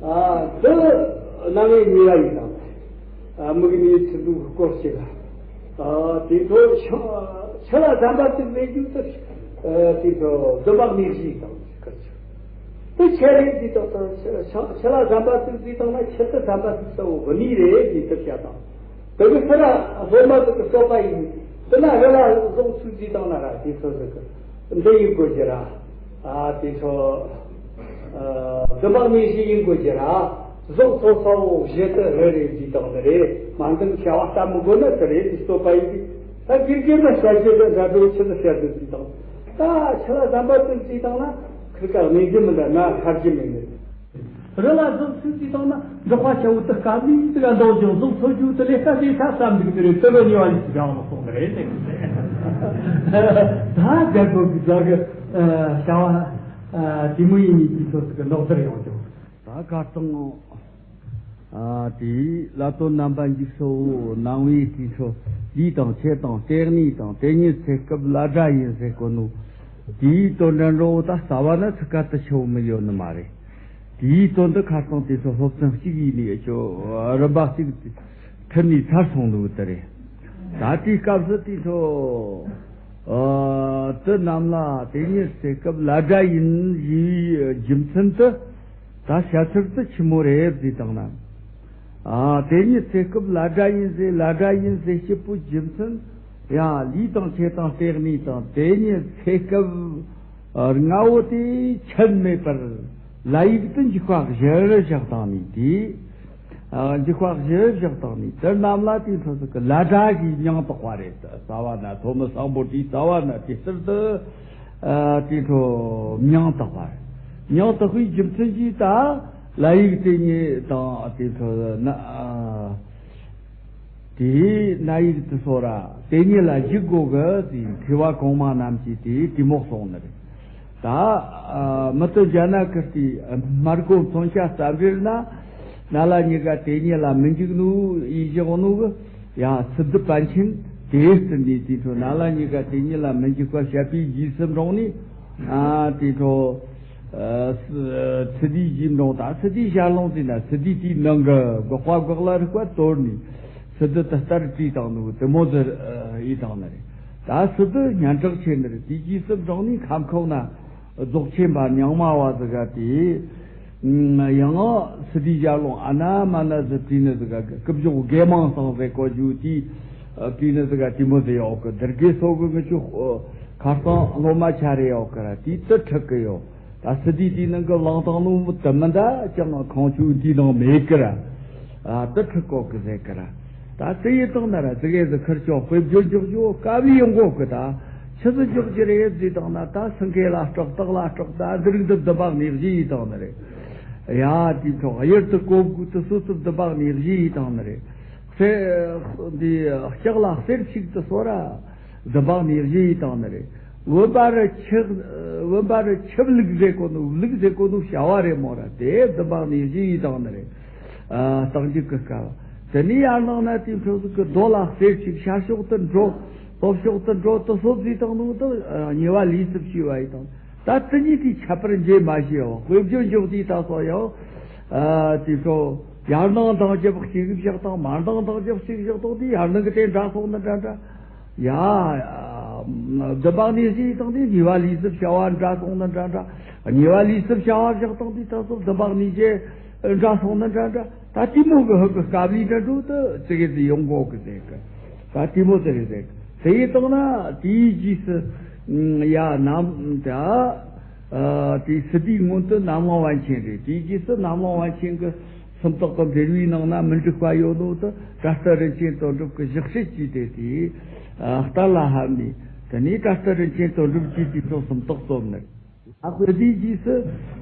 ཨ་འདི་རྣམ་དབྱེ་གཉིས་པ་ཡིན་དང་། ཨ་མིག་གཉིས་ཚིག་སྡུད་སྐོར་གཅིག་ཨ་དེ་ཚོ་ཤ་ཤ་ལ་ཟམ་པ་ཚིག་ཟེར་རྒྱུ་དེ། ཨ་དེ་ཚོ་འདུན་པ་གནས་གཞི་དང་སྐར་ཆ། དེ་ཆེ་རེད་ཟེར་དང་ཆེ་ལ་ཟམ་པ་ཟིག་ཟེར་དང་ན་ཆེ་དུ་ཟམ་པ་ཟིག་ས་འོ་གནས་རེད་ཟེར་ཐུབ་བྱ་དང་། དེ་གི་སི་ར་སློབ་མ་ཟིག་གི་སྤྱོད་པ་ཡིན། དེ་ན་རི་ལ་ཟོག་ཚུགས་ཟེར་དང་ན་ར་དེ་ཚོ་ཟིག་གི་འདི་ཡིན་དགོས་ཀྱི་ར། ཨ་དེ་ཚོ་འདུན་པ་གནས་གཞི་ཡིན་དགོས་ཀྱི་ར། ཟོག་ཚོ་ས་འོ་བཞི་དུ་རི་རེད་ཟེར་དང་ནི་རེད། མ་འདི་བྱ་བ་ལྟ་མི་དགོས་ན་དེ་རེད་ཟེར་སྤྱོད་པ་ཡིན་གི། ད་དགེ་རྒན་ན་བྱ་རྒྱུ་དེ་འདྲ་འགྲོ་ཆི་ཟིག་བཤད་དུ་ཟེར་དང་། ད་ཆི་ལ་ཟམ་པ་ཟིག་ཟེར་དང་ན་ཁིར་ཀ་གནས་རྒྱུ་མི་འདྲ་ན་ཤར་རྒྱུ་མེད་ནི། རི་ལ་གཟུགས་ཚུད་ཅིག་བཏང་ན་འབྲོག་པ་ཆ་བོ་དུ་སྐབས་ནས་དུ་ག་འདོགས་ཀྱང་གཟུགས་ཚོད་རྒྱུ་དུ་ལས་ཀ་དེ་ས་བསམ་འདུག་དེ་རེད། དུ་ལོ་ཉེ་བ་ཡིན་ཟེར་ཡང་ལ་སོང་རེད་ཟེར། ད་རྒྱལ་པོ་གི་རྒྱ་གི་བྱ་བ་དེ་མོ་ཡིན་ནས་དེ་ཚོ་ཟིག་གི་ལོག་བསྡུར་ཡོང་ཀྱང་། ད་གར་སྟངས་དེའི་བླ་དོན་རྣམ་པ་འཇིགས་སོ་ནང་བའི་དེ་ཚོ་ལུས་དང་ཆོས་དང་ལྟེ་གནས་དང་དེ་ཉིད་ཚེ་སྐབས་ལ་དགྲ་ཡིན་ཟེར་གོ་ནོ། དེའི་དོན་དྲན་འགྲོ་བོ་ད་རྩ་བ་ན་ཚིག་ཁ་དུ་ཆེ་བོ་མི་ཡོད་ནི་མ་རེད། དེའི་དོན་དུ་ཁ་སང་དེ་ཚོ་སློབ་ཚན་གཅིག་ཡིན་ནས་ཆོ་རིམ་པ་གཅིག་ཁྲིད་ནས་ཚར་སོང་འདུག་དེ་རེད། ད་དེའི་སྐབས་སུ་དེ་ཚོ་དུ་རྣམས་ལ་དེ་ཉིད་ཚེ་སྐབས་ལ་དགྲ་ཡིན་ཞེས་པའི་རྒྱུ་མཚན་དུ་ད་བྱ་ཚུལ་དུ་ཆི་མོ་རེད་ཟེར་དང་ན། ཨ་དེ་ཉིད་ཚེ་སྐབས་ལ་དགྲ་ཡིན་ཟེར་ལ་དགྲ་ཡིན་ཟེར་སྐྱེས་བུ་རྒྱུ་མཚན་ཡང་ལུས་དང་ཆོས་དང་ལྟེ་གནས་དང་དེ་ཉིད་ཚེ་སྐབས་ལྔ་བོ་དེ་ཆད་མེད་པར་ལ་ཡིག་ཏུ་འཇུག་པ་བཞི་རུ་བཞག་བཏང་ནས་དེ། འཇུག་པ་བཞི་བཞག་བཏང་ནས་དེ་རྣམས་ལ་དེ་ཚོ་ཟིག་གི་ལ་དགྲ་གི་མྱིང་བཏགས་པ་རེད། རྩ་བ་ན་ཐོན་མི་སམ་བྷོ་ཊའི་རྩ་བ་ན་དེ་ལྟར་དུ་དེ་ཚོ་མྱིང་བཏགས་པ་རེད། མྱིང་བཏགས་པའི་རྒྱུ་མཚན་གྱིས་ད་ལ་ཡིག་དེ་ཉིད་དང་དེ་ཚོ་ན། དེའི་ན་ཡིག་དུ་སོ་ར་དེ་ཉིད་ལ་འཇུག་དགོས་གི་ཟེར་མཁས་པ་གོང་མ་རྣམས་ཀྱིས་དེ་དེ་མོ་གསུངས་ནི་རེད། ད་མི་དོན་རྒྱ་ནག་ཁུལ་དེའི་སྨར་སྒོ་མཚོན་ཆ་རྩ་འགྲེལ་ན་ན་ལ་ཉི་ག་དེ་ཉིད་ལ་མི་འཇུག་ནོ་ཡིན་བཞག་ནོ་གི་ཡང་སི་ཏུ་པཎ་ཆེན་དེའི་སྟེང་ནས་དེ་ཚོ་ན་ལ་ཉི་ག་དེ་ཉིད་ལ་མི་འཇུག་པ་བཤད་པའི་རྗེས་སུ་འབྲངས་ནས་དེ་ཚོ། ཚེ་འདིའི་རྗེས་འབྲང་དང་ཚེ་འདིའི་ཞལ་ལུང་ཟེར་ན་ཚེ་འདིའི་དེའི་ནང་གི་འགག་པ་འགག་ལ་རིག་པ་དོར་ནས་ཚེ་འདི་དུ་ལྟར་བྲིས་བཏང་ནུག་དེ་མོ་ཟེར་ཡིས་བཏང་ནི་རེད། ད་ཚེ་འདི་སྙན་གྲགས་ཆེ་ནི་རེད། དེའི་རྗེས་སུ་འབྲང་ནས་ཁམས་ཁོག་ན་རྫོགས་ཆེན་པ་རྙིང་མ་བ་ཟིག་ག་དེ་ཡང་ཚེ་འདིའི་ཞལ་ལུང་ཨ་ན་མ་ན་ཟེར་བྲིས་ནི་ཟིག་ག་སྐུ་ཞབས་དགེ་མང་སང་ཟེར་གོ་རྒྱུ་དེ་བྲིས་ནི་ཟིག་ག་དེ་མོ་ཟེར་ཡོད་གི། དེར་དགེ་སོགས་གི་ངི་ཆུ་ཁ་སང་སློབ་མ་ཆ་རེ་ཡོད་གི་ར་དེ་དུ་ཁྲིད་གི་ཡོད། ད་སི་ཏུ་དེའི་ནང་གི་བླང་དང་ནོ་དུ་མི་འདའ་ཅང་ཁོང་ཆུ་དེའི་ནང་མེད་ཀི་ར། ཨ་དུ་ཁྲིད་གོ་གི་ཟེར་ཀི་ར། ད་དེ་ཡི་དང་ན་ར་དེ་གས་སུ་ཁུར་ཅོག་དཔེ་བརྗོད་འཇོག་རྒྱུ་དཀའ་བའི་ཡོང་གོ་གི། ད་ཆི་ཟིག་འཇོག་རྒྱུ་རེད་ཟེར་དང་ན་ད་སེང་གེ་ལ་སྐྲག་སྟག་ལ་སྐྲག་ད་འདི་རིགས་འདི་བདུན་པ་གནས་བཞི་ཡི་དང་ན་རེད། ཡ་དེའི་ཐོག་གཡུར་དུ་གོ་དགུ་དུ་སོ་སོ་བདུན་པ་གནས་བཞི་ཡི་དང་ན་རེད། གསེར་འདི་ལྕགས་ལ་གསེར་ཞིག་ཏུ་གསོལ་ར། བདུན་པ་གནས་བཞི་ཡི་དང་ནི་རེད། བུམ་པ་རུ་ཆུ་བུམ་པ་རུ་ཆུ་བླུགས་ཟེར་གོ་ནོ་བླུགས་ཟེར་གོ་ནོ་བྱ་བ་རེད་མོ་ར་དེ་བདུན་པ་གནས་བཞི་ཡི་དང་ནི་རེད། ཨ་རྟགས་འཇུག་གི་སྐབས་དེ་ནས་ཡར་ནང་ན་དེའི་འཕྲོ་ཟིག་གི་རྡོ་ལ་གསེར་ཞིག་ཤར་ཕྱོགས་དུ་འགྲོ། ལྷོ་ཕྱོགས་དུ་འགྲོ་དུ་སོ་བཟོས་དང་ནོ་དུ་ཉེ་བ་ལས་སུ་བྱས་པ་ཡི་དང་། ད་དེ་གཉིས་དེའི་ཁྱད་པར་འབྱེད་མ་ཤེས་བ་དཔེ་བརྗོད་འཇོག་དུས་ད་སོ་ཡང་། ཨ་དེ་ཚོ་ཡར་ནང་དང་རྒྱབ་གཅིག་བཞག་དང་མར་ནང་དང་རྒྱབ་གཅིག་བཞག་དང་དེ་ཡར་ནང་གི་དེ་འདྲ་སོང་ན་འདྲ་འདྲ། ཡ། བདུན་པ་གནས་བཞི་ཡི་དང་དེ་ཉེ་བ་ལས་སུ་བྱ་བ་འདྲ་སོང་ན་འདྲ་འདྲ། ཉེ་བ་ལས་སུ་བྱ་བ་བཞག་དང་དེ་ད་སོ་བདུན་པ་གནས་བཞི་འདྲ་སོང་ན་འདྲ་འདྲ། ད་དེ་མོ་གི་ཧུ་གི་དཀའ་ལས་འདྲ་འགྲོ་དུ་ཙི་གེ་ཙི་ཡོང་གོ་གི་ཟེར་གི། ད་དེ་མོ་ཙི་རེད་ཟེར་གི། དེ་ཡི་དང་ན་དེའི་རྗེས་སུ་ཡ་ནམ་ད། ཨ་དེའི་སི་ཏུའི་སྔོན་དུ་ནམ་ལངས་པན་ཆེན་རེད། དེའི་རྗེས་སུ་ནམ་ལངས་པན་ཆེན་གྱི་སུམ་རྟགས་ཀྱི་འགྲེལ་བའི་ནང་ན་མི་འགྲིག་པ་ཡོད་ནོ་དུ་བཀྲ་ཤིས་རིན་ཆེན་དོན་གྲུབ་ཀྱི་ཞག་བཤད་ཀྱིས་དེ་དེའི་ཨ་རྟ་ལ་ཧབ་ནས་དེ་ནས་བཀྲ་ཤིས་རིན་ཆེན་དོན་གྲུབ་ཀྱིས་དེའི་ཐོག་སུམ་རྟགས་རྩོམ་ནི། ཨ་ཁུ་དེའི་རྗེས་སུ་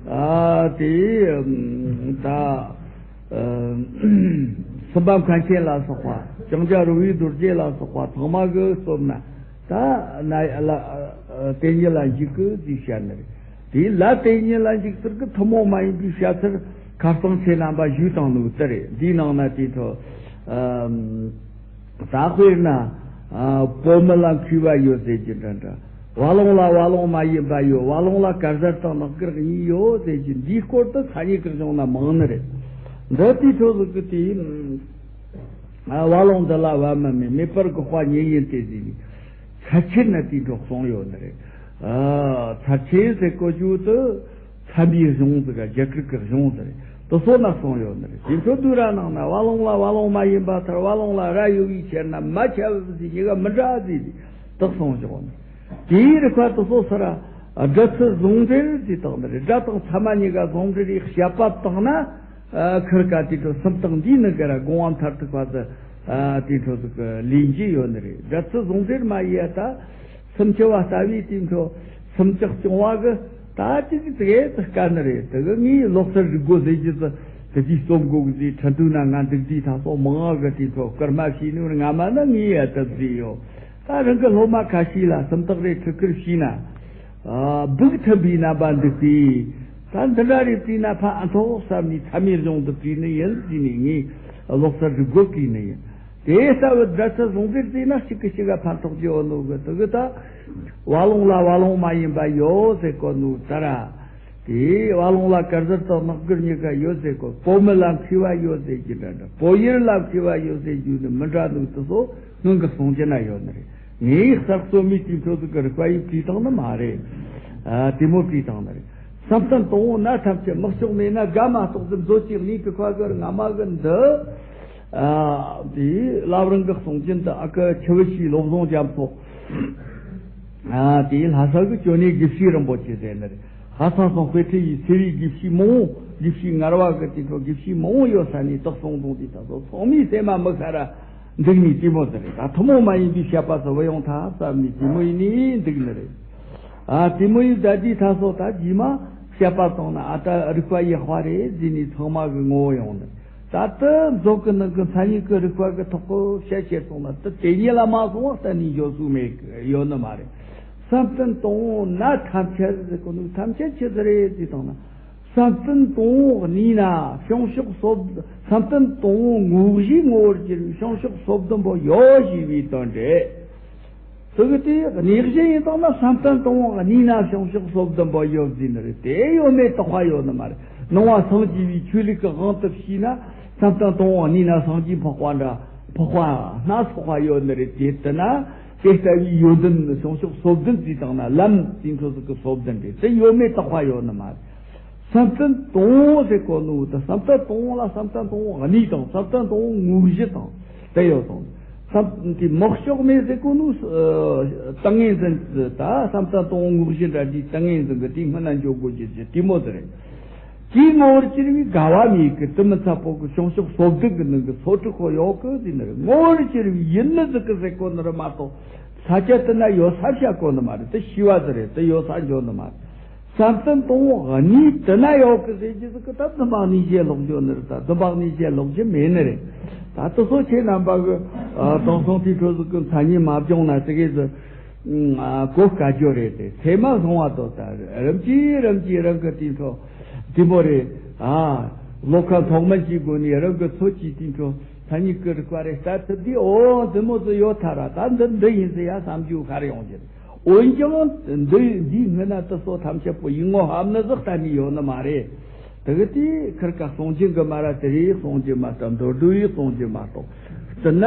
ཨ་དེའི་ད་ཨ་སུམ་པ་མཁན་ཆེན་ལ་སོགས་པ་ལྕང་སྐྱ་རི་བོའི་རྡོ་རྗེ་ལ་སོགས་པ་ཚང་མ་གི་རྩོམ་ན་ད་ན་ལ་དེ་ཉིད་ལ་འཇུག་གི་ཅེས་བཤད་ནི་རེད། དེ་ལ་དེ་ཉིད་ལ་འཇུག་ཟེར་གི་ཐུན་མོང་མ་ཡིན་པའི་བཤད་ཚུལ་ཁ་སང་ཁྱེད་རྣམ་པ་ཞུས་བཏང་ནོ་དེ་རེད། འདིའི་ནང་ན་དེའི་ཐོག་ཨ་ད་དཔེར་ན་ཨ་བོད་མི་ལ་མཁས་པ་ཡོད་ཟེར་གྱི་འདྲ་འདྲ། བ་ལང་ལ་བ་ལང་མ་ཡིན་པ་ཡོད། བ་ལང་ལ་དཀར་གཟར་དང་ནག་དཀར་གཉིས་ཡོད་ཟེར་གྱི་འདིའི་སྐོར་དུ་ཐ་སྙད་ཀྱི་གཞུང་ན་མང་ནི་རེད། འདི་དེའི་ཐོག་ཟིག་གི་དེའི་ཨ་བ་ལང་འདི་ལ་བ་མ་མེད། མེད་པར་འགོག་པ་ཉིད་ཡིན་ཏེ་ཟེར་ནས། ཚར་ཆེན་ན་དེའི་འགྲོ་གསུངས་ཡོད་ནི་རེད། ཨ་ཚར་ཆེན་ཟེར་གོ་རྒྱུ་དུ་ཚན་པའི་གཞུང་ཟིག་ག་རྒྱ་གར་གི་གཞུང་ཟིག་རེད། དུ་སོ་ན་གསུངས་ཡོད་ནི་རེད། དེ་ཚོ་དུས་ར་ནང་ན་བ་ལང་ལ་བ་ལང་མ་ཡིན་པ་ཐར། བ་ལང་ལ་ར་ཡོད་པའི་ཕྱིར་ན་མ་ཁྱབ་ཟེར་གཉིས་ཀ་མི་འདྲ་ཟེར་དུ་གསུངས་བཞག་ནི། དེའི་རིགས་པ་དུ་སོ་སོ་ར་སྒྲ་ཚུལ་ཟུང་འབྲེལ་ཟེར་བཏང་ནི་རེད། སྒྲ་དང་ཚད་མ་གཉིས་ཀ་ཟུང་འབྲེལ་རེ་བཤད་པ་བཏང་ན། ཨ་ཁིར་ཀ་དེ་ཚོ་སུམ་རྟགས་འདིའི་ནི་ག་ར་དགོངས་པ་མཐར་ཐུག་པ་ཟིག་ཨ་དེ་ཚོ་ཟིག་གི་ལེན་གྱི་ཡོད་ནི་རེད། སྒྲ་ཚུལ་ཟུང་འབྲེལ་མ་ཡིན་ཡ་ད་སུམ་ཅུ་བ་ལྟ་བུའི་དེ་ཚོ་སུམ་ཅུ་རྐྱང་བ་གི་ ད་ཅི་ཅི་དེ་གས་དཀའ་ནི་རེད། དེ་གི་ངས་ལོ་གསར་རིག་སྒོ་ཟེར་རྒྱུ་དེ་དེ་དུས་རྩོམ་དགོས་གི་ཟེར། ཁྲིན་ཏུའུ་ན་ང་འདུག་དུས་ད་སོ་མང་ང་གི་དུས་ཚོད་སྐར་མ་ཕྱིས་ནི་ར་ང་མ་ན་ངས་ཡ་ཐབས་ཟིག་ཡོད། ད་རང་གི་སློབ་མ་ཁ་ཤས་ལ་སུམ་རྟགས་རེ་ཁྲིད་ཁུར་བྱས་ན། ཨ་སྦུག་ཐུབ་པའི་རྣམ་པ་འདུག་གི། ད་འདི་འདྲ་རེ་བྲིས་ན་ཕན་ཨ་ཐོག་བསམ་ནས་ཚད་མའི་གཞུང་དུ་བྲིས་ནི་ཡིན་ཟེར་ནས་ངས་ལོ་གསར་རིག་སྒོ་བྲིས་ནི་ཡིན། དེ་ལྟ་བུ་འདྲ་ཚུལ་བཟུང་སྟེ་བརྩིས་ན་གཅིག་གིས་གཅིག་ག་ཕན་ཐོགས་ཀྱི་ཡོད་ནོ་གི། དེ་གི་ད་བ་ལོང་ལ་བ་ལོང་མ་ཡིན་པ་ཡོད་ཟེར་གོ་ནོ་ད་ར། དེ་བ་ལོང་ལ་དཀར་ཟར་དང་ནག་གིར་གཉིས་ཀ་ཡོད་ཟེར་གོ། བོད་མི་ལ་མཁས་པ་ཡོད་ཟེར་རྒྱུ་འདྲ་འདྲ། བོད་ཡུལ་ལ་མཁས་པ་ཡོད་ཟེར་རྒྱུ་ནི་མི་འདྲ་ནོ་དེ་ཚོ་སྔོན་གི་གསུང་རྒྱུ་ན་ཡོད་ནི་རེད། ངས་གསར་རྩོམ་མི་དེ་ཚོ་ཟིག་གི་རིག་པ་ཡིས་བྲིས་བཏང་ནི་མ་རེད། ཨ་དེ་མོ་བྲིས་བཏང་ནི་རེད། བསམ་གཏན་དང་པོ་ན་ཐམས་ཅད། དམག་ཕྱོགས་མེད་ན་དགའ་མ་གཏོགས་ཟེར། མཛོད་ཀྱི་གནས་པའི་ཁ་གི་རྔ་མ་གི་འདི། ཨ་དེ་བླ་བྲང་གི་གསུང་རྒྱུན་དུ་ཨ་ཁུ་ཆུ་བོ་ཞིག་བློ་བཟང་རྒྱ་མཚོ། ཨ་དེ་ལྷ་ས་གི་ཅོ་ནེ་དགེ་བཤེས་རིན་པོ་ཆེ་ཟེར་ནི་རེད། ཧ་སང་སང་དཔེ་ཁྲིད་ཡི་ཚེ་རིང་དགེ་བཤེས་མང་བོ། དགེ་བཤེས་ངར་བ་གི་དེ་ཚོ་དགེ་བཤེས་མང་བོ་ཡོད་ས་ནས་དག་སོང་དང་དེ་ད་ཚོ་ཚང་མའི་སེམས་མ་མི་ཁ་ར་འདུག་ནས་དེ་མོ་ཟེར་རེད། ད་ཐུན་མོང་མ་ཡིན་པའི་བཤད་པ་ཚོ་བུད་ཡོང་ཐལ་བསམ་ནས་དེ་མོ་ཡིན་ནས་འདུག་ནི་རེད། ཨ་དེ་མོ་ཡིན་ད་དེའི་ད་ཚོ་ད་རྗེས་མ་བཤད་པ་བཏང་ན་ཨ་ད་རིག་པ་ཡག་པ་རེད་ཟེར་ནས་ཚང་མ་གི་ངོ་བོ་ཡོང་ནི། ད་ལྟ་མཛོད་གི་ནང་གི་མཚན་ཉིད་ཀྱི་རིག་པ་གི་ཐོག་གི་བཤད་བཤད་སོང་ན་ད་དེ་ཉིད་ལ་མ་སོང་བ་གཏན་ནས་འཇོག་སུ་མེད་ཡོད་ནི་མ་རེད། བསམ་གཏན་དང་པོ་ན་ཐམས་ཅད་ཟེར་གོ་ནོ་ཐམས་ཅད་ཆི་ཟིག་རེད་ཟེར་བཏང་ན། བསམ་གཏན་དང་པོ་གནས་ན་བྱང་ཆུབ་སོ། བསམ་གཏན་དང་པོ་དངོས་གཞིའི་ངོ་བོར་གྱུར་པའི་བྱང་ཆུབ་སོ་བདུན་པོ་ཡོད་ཞེས་པའི་དོན་ཏེ། དེ་གི་དེ་གནས་གཞི་ཡིན་བཏང་ན་བསམ་གཏན་དང་པོ་གནས་ན་བྱང་ཆུབ་སོ་བདུན་པོ་ཡོད་ཟེར་ནི་རེད། དེ་ཡོད་མེད་དག་པ་ཡོད་ནི་མ་རེད། ནང་པ་སངས་རྒྱས་པའི་ཆོས་ལུགས་ཀྱི་དབང་དུ་བྱས་ན་བསམ་གཏན་དང་པོ་གནས་ན་སངས་རྒྱས་འཕགས་པ་འདྲ་འཕགས་པ་སྣ་ཚོགས་པ་ཡོད་ནི་རེད། དེ་ལྟ་ན་དེ་ལྟ་བུའི་ཡོན་ཏན་བྱང་ཆུབ་སོ་བདུན་ཟེར་བཏང་ན་ལམ་ཟེར་འཕྲོ་ཟིག་གི་སོ་བདུན་རེད། དེ་ཡོད་མེད་དག་པ་ཡོད་ནི་མ་རེད། བསམ་གཏན་དང་པོ་ཟེར་གོ་ནོ་ད་བསམ་གཏན་དང་པོ་ལ་བསམ་གཏན་དང་པོ་གནས་དང་བསམ་གཏན་དང་པོ་དངོས་གཞི་དང་དེ་ཡོད་དང་། བསམ་དེ་དམག་ཕྱོགས་མེད་ཟེར་གོ་ནོ་ཏིང་ངེ་འཛིན་ད་བསམ་གཏན་དང་པོ་དངོས་གཞི་འདྲ་དེ་ཏིང་ངེ་འཛིན་གི་དེའི་སྔོན་ན་འཇོག་དགོས་རྒྱུ་ཞིག་དེ་མོ་ཟེར་རེད། དེའི་ངོ་བོར་གྱུར་པའི་དགའ་བ་མེད་གི་དེ་མི་ཚད་པོ་གི་བྱང་ཆུབ་སོ་བདུན་གི་ནང་གི་སོ་དྲུག་པོ་ཡོད་གི་ཟེར་ནི་རེད། ངོ་བོར་གྱུར་པའི་ཡིན་ནི་ཟིག་གི་ཟེར་གོ་ནི་རེད་མ་གཏོགས་ས་ཆ་དེ་ན་ཡོད་ས་བཤད་གོ་ནི་མ་རེད། དེ་ཤེས་པ་ཟིག་རེད། དེ་ཡོད་ས་འཇོག་ནི་མ་རེད། བསམ་གཏན་དང་པོ་གནས་དེ་ན་ཡོད་གི་ཟེར་རྒྱུ་ཟིག་གི་ད་བདུན་པ་གནས་བྱེད་ལོག་རྒྱུ་ནི་རེད། ད་བདུན་པ་གནས་བྱེད་ལོག་རྒྱུ་མེད་ནི་རེད། ད་དེ་ཚོ་ཁྱེད་རྣམ་པ་གི་དེང་སང་དེའི་འཕྲོ་ཟིག་གི་མཚན་ཉིད་མ་སྦྱོང་ན་དེ་གས་ཟིག་གོ་དཀའ་རྒྱུ་རེད། དེ་ཚད་མ་སོང་བ་དོ་ད་རིམ་གྱིས་རིམ་གྱིས་རང་གི་དེའི་འཕྲོ་དེ་མོ་རེད། ཨ་བློ་ཁ་མཐོ་དམན་གྱི་སྒོ་ནས་རང་གི་ཚོད་ཀྱིས་དེའི་འཕྲོ་མཚན་ཉིད་ཀྱི་རིག་པ་རེ་ལྟ་ཐུབ་དུས་འོ་དེ་མོ་ཟིག་ཡོད་ཐལ་ར། ད་འདི་འདི་ཡིན་ཟེར་ཡ་བསམ་རྒྱུ་ཤར་ཡོང་རྒྱུ་རེད། འོན་ཀྱང་འདི་འདིའི་སྔོན་ན་དེ་ཚོ་ཐམས་ཅད་པོ་ཡིག་ངོ་ཕབ་ནི་ཟིག་གཏན་ནས་ཡོད་ནི་མ་རེད། དེ་གི་དེའི་ཁིར་ཀ་གསུང་རྒྱུན་གི་མ་ར་དེ་རེ་གསུང་རྒྱུ་མ་གཏོགས་མདོར་བསྡུས་ཡིག་གསུང་རྒྱུ་མ་གཏོགས། དེ་ན་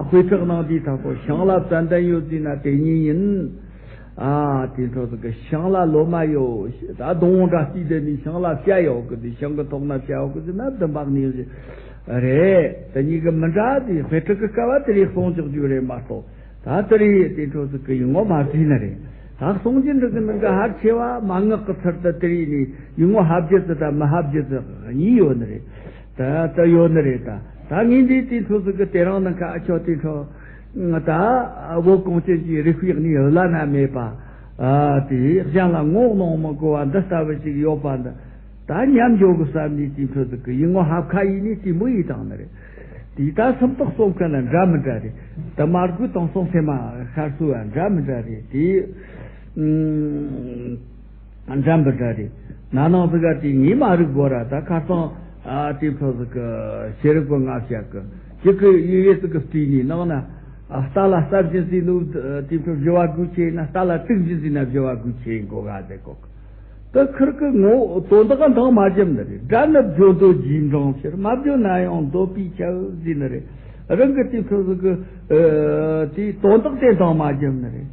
དཔེ་ཁྲིད་ནང་དེའི་ཐག་པོ་ཤིང་ལ་བཙན་ལྡན་ཡོད་ཟེར་ན་དེ་ཉིད་ཡིན། ཨ་དེ་འཕྲོ་ཟིག་གི་ཤིང་ལ་ལོ་མ་ཡོད་ད་སྡོང་བོ་འདྲ་བརྩིས་དེ་ནི་ཤིང་ལ་བྱ་ཡོད་གི་དེ་ཤིང་གི་ཐོག་ན་བྱ་ཡོད་གི་ཟེར་ན་བདེན་པ་གནས་རེད། དེ་གཉིས་ཀྱི་མི་འདྲ་དེ་དཔེ་ཁྲིད་ཀྱི་སྐབས་དེ་རེ་གསུང་རྒྱག་རྒྱུ་རེད་མ་གཏོགས། ད་དེ་རེ་དེ་འཕྲོ་ཟིག་གི་ཡིག་ངོ་མ་བྲིས་ནི་རེད། ད་གསུང་རྒྱུན་འདི་གི་ནང་གི་ཕལ་ཆེ་བ་མན་ངག་གི་ཚུལ་དུ་དེ་རེ་ནི་ཡིག་ངོ་ཕབ་རྒྱུ་ཟིག་དང་མི་ཕབ་རྒྱུ་ཟིག་གཉིས་ཡོད་ནི་རེད། ད་ད་ཡོད་ནི་རེད། ད་ད་ངས་འདི་དེ་འཕྲོ་ཟིག་གི་དེ་རིང་ནང་ཁ་ཨ་ཆོ་དེ་འཕྲོ་ད་བོད་གངས་ཅན་གྱི་རིག་པའི་གནས་བླ་ན་མེད་པ་ཨ་དེ་གཞན་ལ་ངོ་གནོང་མི་དགོས་པ་འདི་ལྟ་བུ་ཞིག་ཡོད་པ་འདི། ད་མཉམ་འཇོག་གི་བསམ་ནས་དེའི་འཕྲོ་ཟིག་གི་ཡིག་ངོ་ཕབ་ཁ་ཡིན་ནས་དེ་མོ་ཡིས་བཏང་ནི་རེད། དེ་ད་སུམ་རྟགས་གསུམ་ཀ་ན་འདྲ་མི་འདྲ་རེད། དེ་མར་གུ་དང་སོང་སེ་མ་ཤར་སུ་བ་འདྲ་མི་འདྲ་རེད། དེ་ཨ་འདྲ་མི་འདྲ་རེད། ན་ནང་ཟིག་ག་དེ་ངས་མ་རིག་གོ་ར། ད་ཁ་སང་ཨ་དེའི་འཕྲོ་ཟིག་གི་ཤེས་རིག་གི་ང་བཤད་གི་ཅིག་གི་ཡུལ་ཡུལ་ཟིག་གི་བལྟས་ནས་ནང་ན་ཨ་རྟ་ལ་རྟ་བཞིན་ཟིག་ནུབ་དེའི་འཕྲོ་བཞི་བ་དགུ་ཆེ་ན་རྟ་ལ་དུག་བཞིན་ཟིག་ན་བཞི་བ་དགུ་ཆེ་གོ་ག་ཟེར་གོ་གི། དེ་ཁིར་གི་ངོ་དོན་དག་འདང་མ་བརྒྱབ་ནི་རེད། དགྲ་ནི་བརྗོད་འདོད་རྗེས་འབྲང་ཕྱིར། མ་བརྗོད་ན་ཡང་འདོད་པས་ཁྱབ་ཟེར་ནི་རེད། རང་གི་དེའི་འཕྲོ་ཟིག་གི་ཨ་དེའི་དོན་དག་དེ་འདང་མ་བརྒྱབ་ནི་རེད།